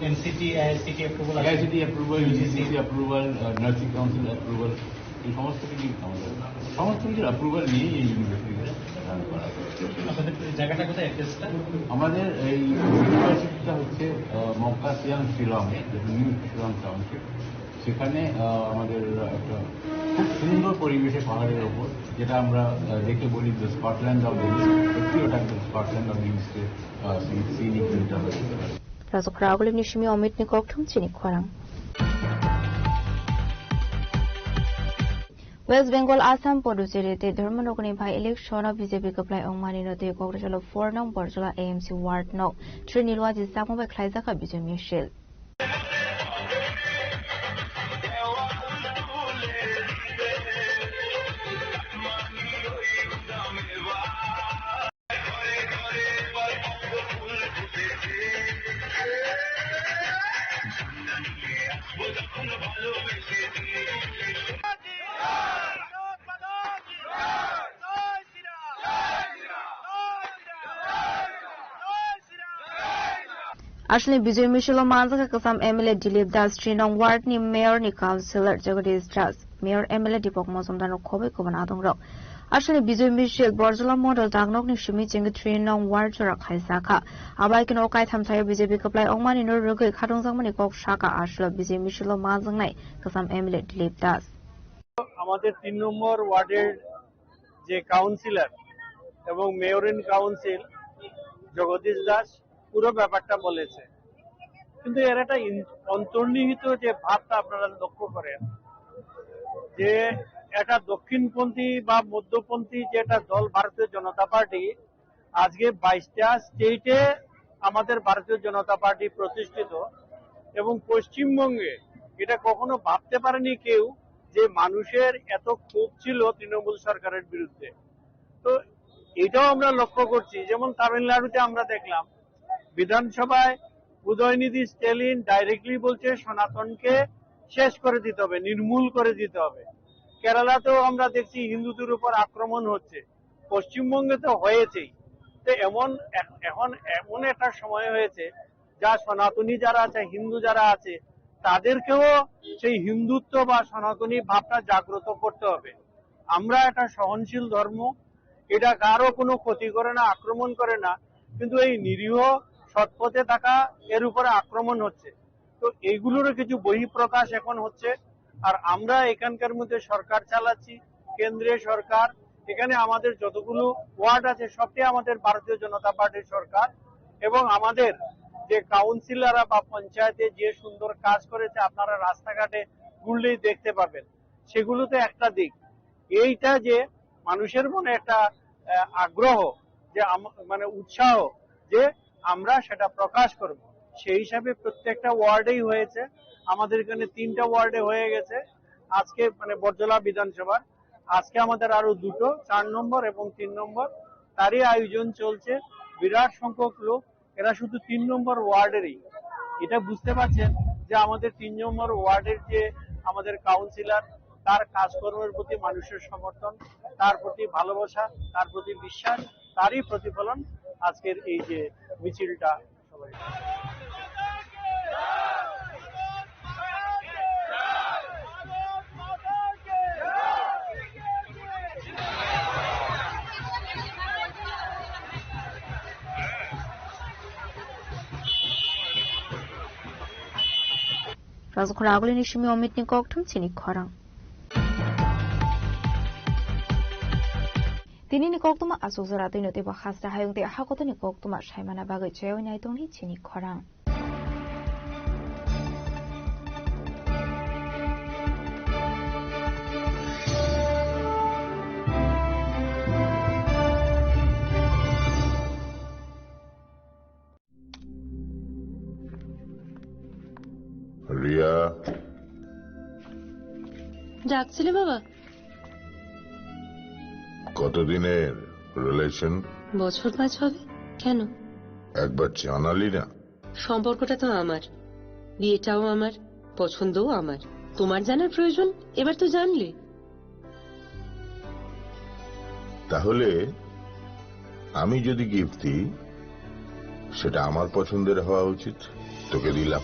এনসিটি, আইআইসিটি অ্যাপ্রুভাল আছে? আইআইসিটি অ্যাপ্রুভাল, ইউজিসি অ্যাপ্রুভাল, আহ, নার্সিং কাউন্সিল অ্যাপ্রুভাল, এই সমস্ত কিছু আমাদের, সমস্ত কিছুর অ্যাপ্রুভাল নিয়েই এই ইউনিভার্সিটিটা রান করা হয়। আপনাদের জায়গাটা কোথায়, অ্যাড্রেসটা? আমাদের এই ইউনিভার্সিটিটা হচ্ছে, আহ, মক্কা সিয়াং শিলং, যেটা নিউ শিলং টাউনশিপ। সেখানে, আহ, আমাদের একটা খুব সুন্দর পরিবেশে পাহাড়ের ওপর, যেটা আমরা, আহ, দেখে বলি যে স্কটল্যান্ড অফ দ্য ইস্ট, সত্যি ওটা একদম স্কটল্যান্ড অফ দ্য ইস্টের, আহ, সিনিক ভিউটা আমরা দেখতে পারি। Prasok Ragulini simi Omit ni kokthum chini khorang. West Bengal, Assam, Puducherry tei Dharmanagarni by election o B J P kwplai wngmani no tei Kokrajhalo four nong Borjola A M C ward no three ni lua jisakma bai khlaijak kha Bijoy Misil. Aswkni Bijoy Misilo manjakha kwcham M L A Dilip Das, three nong ward ni mayor ni councillor Jagadish Das, mayor M L A Deepak Majumdar no khobwi kubun adongrok. Aswkni Bijoy Misil Borjola Model Dagnok ni simi chengwi three nong ward jora khaijak kha. Abai kheno o kaitham thaio B J P kwplai wngmani no rwgwi khatungjakmani kok sakha aswk Bijoy Misilo manjaknai kwcham M L A Dilip Das. আমাদের তিন নম্বর ওয়ার্ডের যে কাউন্সিলর এবং mayor in council Jagadish দাস পুরো ব্যাপারটা বলেছে, কিন্তু এর একটা ইন-, অন্তর্নিহিত যে ভাবটা আপনারা লক্ষ্য করেন যে একটা দক্ষিণপন্থী বা মধ্যপন্থী যে একটা দল ভারতীয় জনতা পার্টি, আজকে বাইশটা স্টেটে আমাদের ভারতীয় জনতা পার্টি প্রতিষ্ঠিত এবং পশ্চিমবঙ্গে এটা কখনো ভাবতে পারেনি কেউ যে মানুষের এত ক্ষোভ ছিল তৃণমূল সরকারের বিরুদ্ধে। তো এটাও আমরা লক্ষ্য করছি, যেমন তামিলনাড়ুতে আমরা দেখলাম বিধানসভায় উদয়নিধি স্ট্যালিন ডাইরেক্টলি বলছে সনাতনকে শেষ করে দিতে হবে, নির্মূল করে দিতে হবে। কেরালাতেও আমরা দেখছি হিন্দুদের উপর আক্রমণ হচ্ছে, পশ্চিমবঙ্গে তো হয়েছেই। তো এমন এক-, এখন এমন একটা সময় হয়েছে যা সনাতনী যারা আছে, হিন্দু যারা আছে, তাদেরকেও সেই হিন্দুত্ব বা সনাতনী ভাবটা জাগ্রত করতে হবে। আমরা একটা সহনশীল ধর্ম, এটা কারো কোনো ক্ষতি করে না, আক্রমণ করে না, কিন্তু এই নিরীহ সৎপথে থাকা এর উপরে আক্রমণ হচ্ছে। তো এইগুলোরও কিছু বহিঃপ্রকাশ এখন হচ্ছে। আর আমরা এখানকার মধ্যে সরকার চালাচ্ছি, কেন্দ্রীয় সরকার, এখানে আমাদের যতগুলো ওয়ার্ড আছে সবটাই আমাদের ভারতীয় জনতা পার্টির সরকার। এবং আমাদের যে কাউন্সিলররা বা পঞ্চায়েতে যে সুন্দর কাজ করেছে, আপনারা রাস্তাঘাটে ঘুরলেই দেখতে পাবেন। সেগুলো তো একটা দিক। এইটা যে মানুষের মনে একটা আহ, আগ্রহ, যে আম- মানে উৎসাহ, যে আমরা সেটা প্রকাশ করব। সেই হিসাবে প্রত্যেকটা ওয়ার্ডেই হয়েছে। আমাদের এখানে তিনটা ওয়ার্ডে হয়ে গেছে আজকে, মানে বটজলা বিধানসভার। আজকে আমাদের আরো দুটো, চার নম্বর এবং তিন নম্বর, তারই আয়োজন চলছে। বিরাট সংখ্যক লোক, এরা শুধু তিন নম্বর ওয়ার্ডেরই। এটা বুঝতে পারছেন যে আমাদের তিন নম্বর ওয়ার্ডের যে আমাদের কাউন্সিলর, তার কাজকর্মের প্রতি মানুষের সমর্থন, তার প্রতি ভালোবাসা, তার প্রতি বিশ্বাস, তারই প্রতিফলন আজকের এই যে মিছিলটা। সবাই Rajkhora agulini simi Omitni kokthum chini khorang. Tinini koktuma aswk jora twino teibo hasra hayung tei hakotoni koktuma saimana bagwi chaywi nai tongni chini khorang. Riya. ডাকছিলে বাবা? কতদিনের রিলেশন? বছর পাঁচ হবে। কেন? একবার জানালি না। সম্পর্কটা তো আমার, বিয়েটাও আমার, পছন্দও আমার। তোমার জানার প্রয়োজন? এবার তো জানলে। তাহলে আমি যদি গিফট দিই, সেটা আমার পছন্দের হওয়া উচিত। তোকে দিলাম।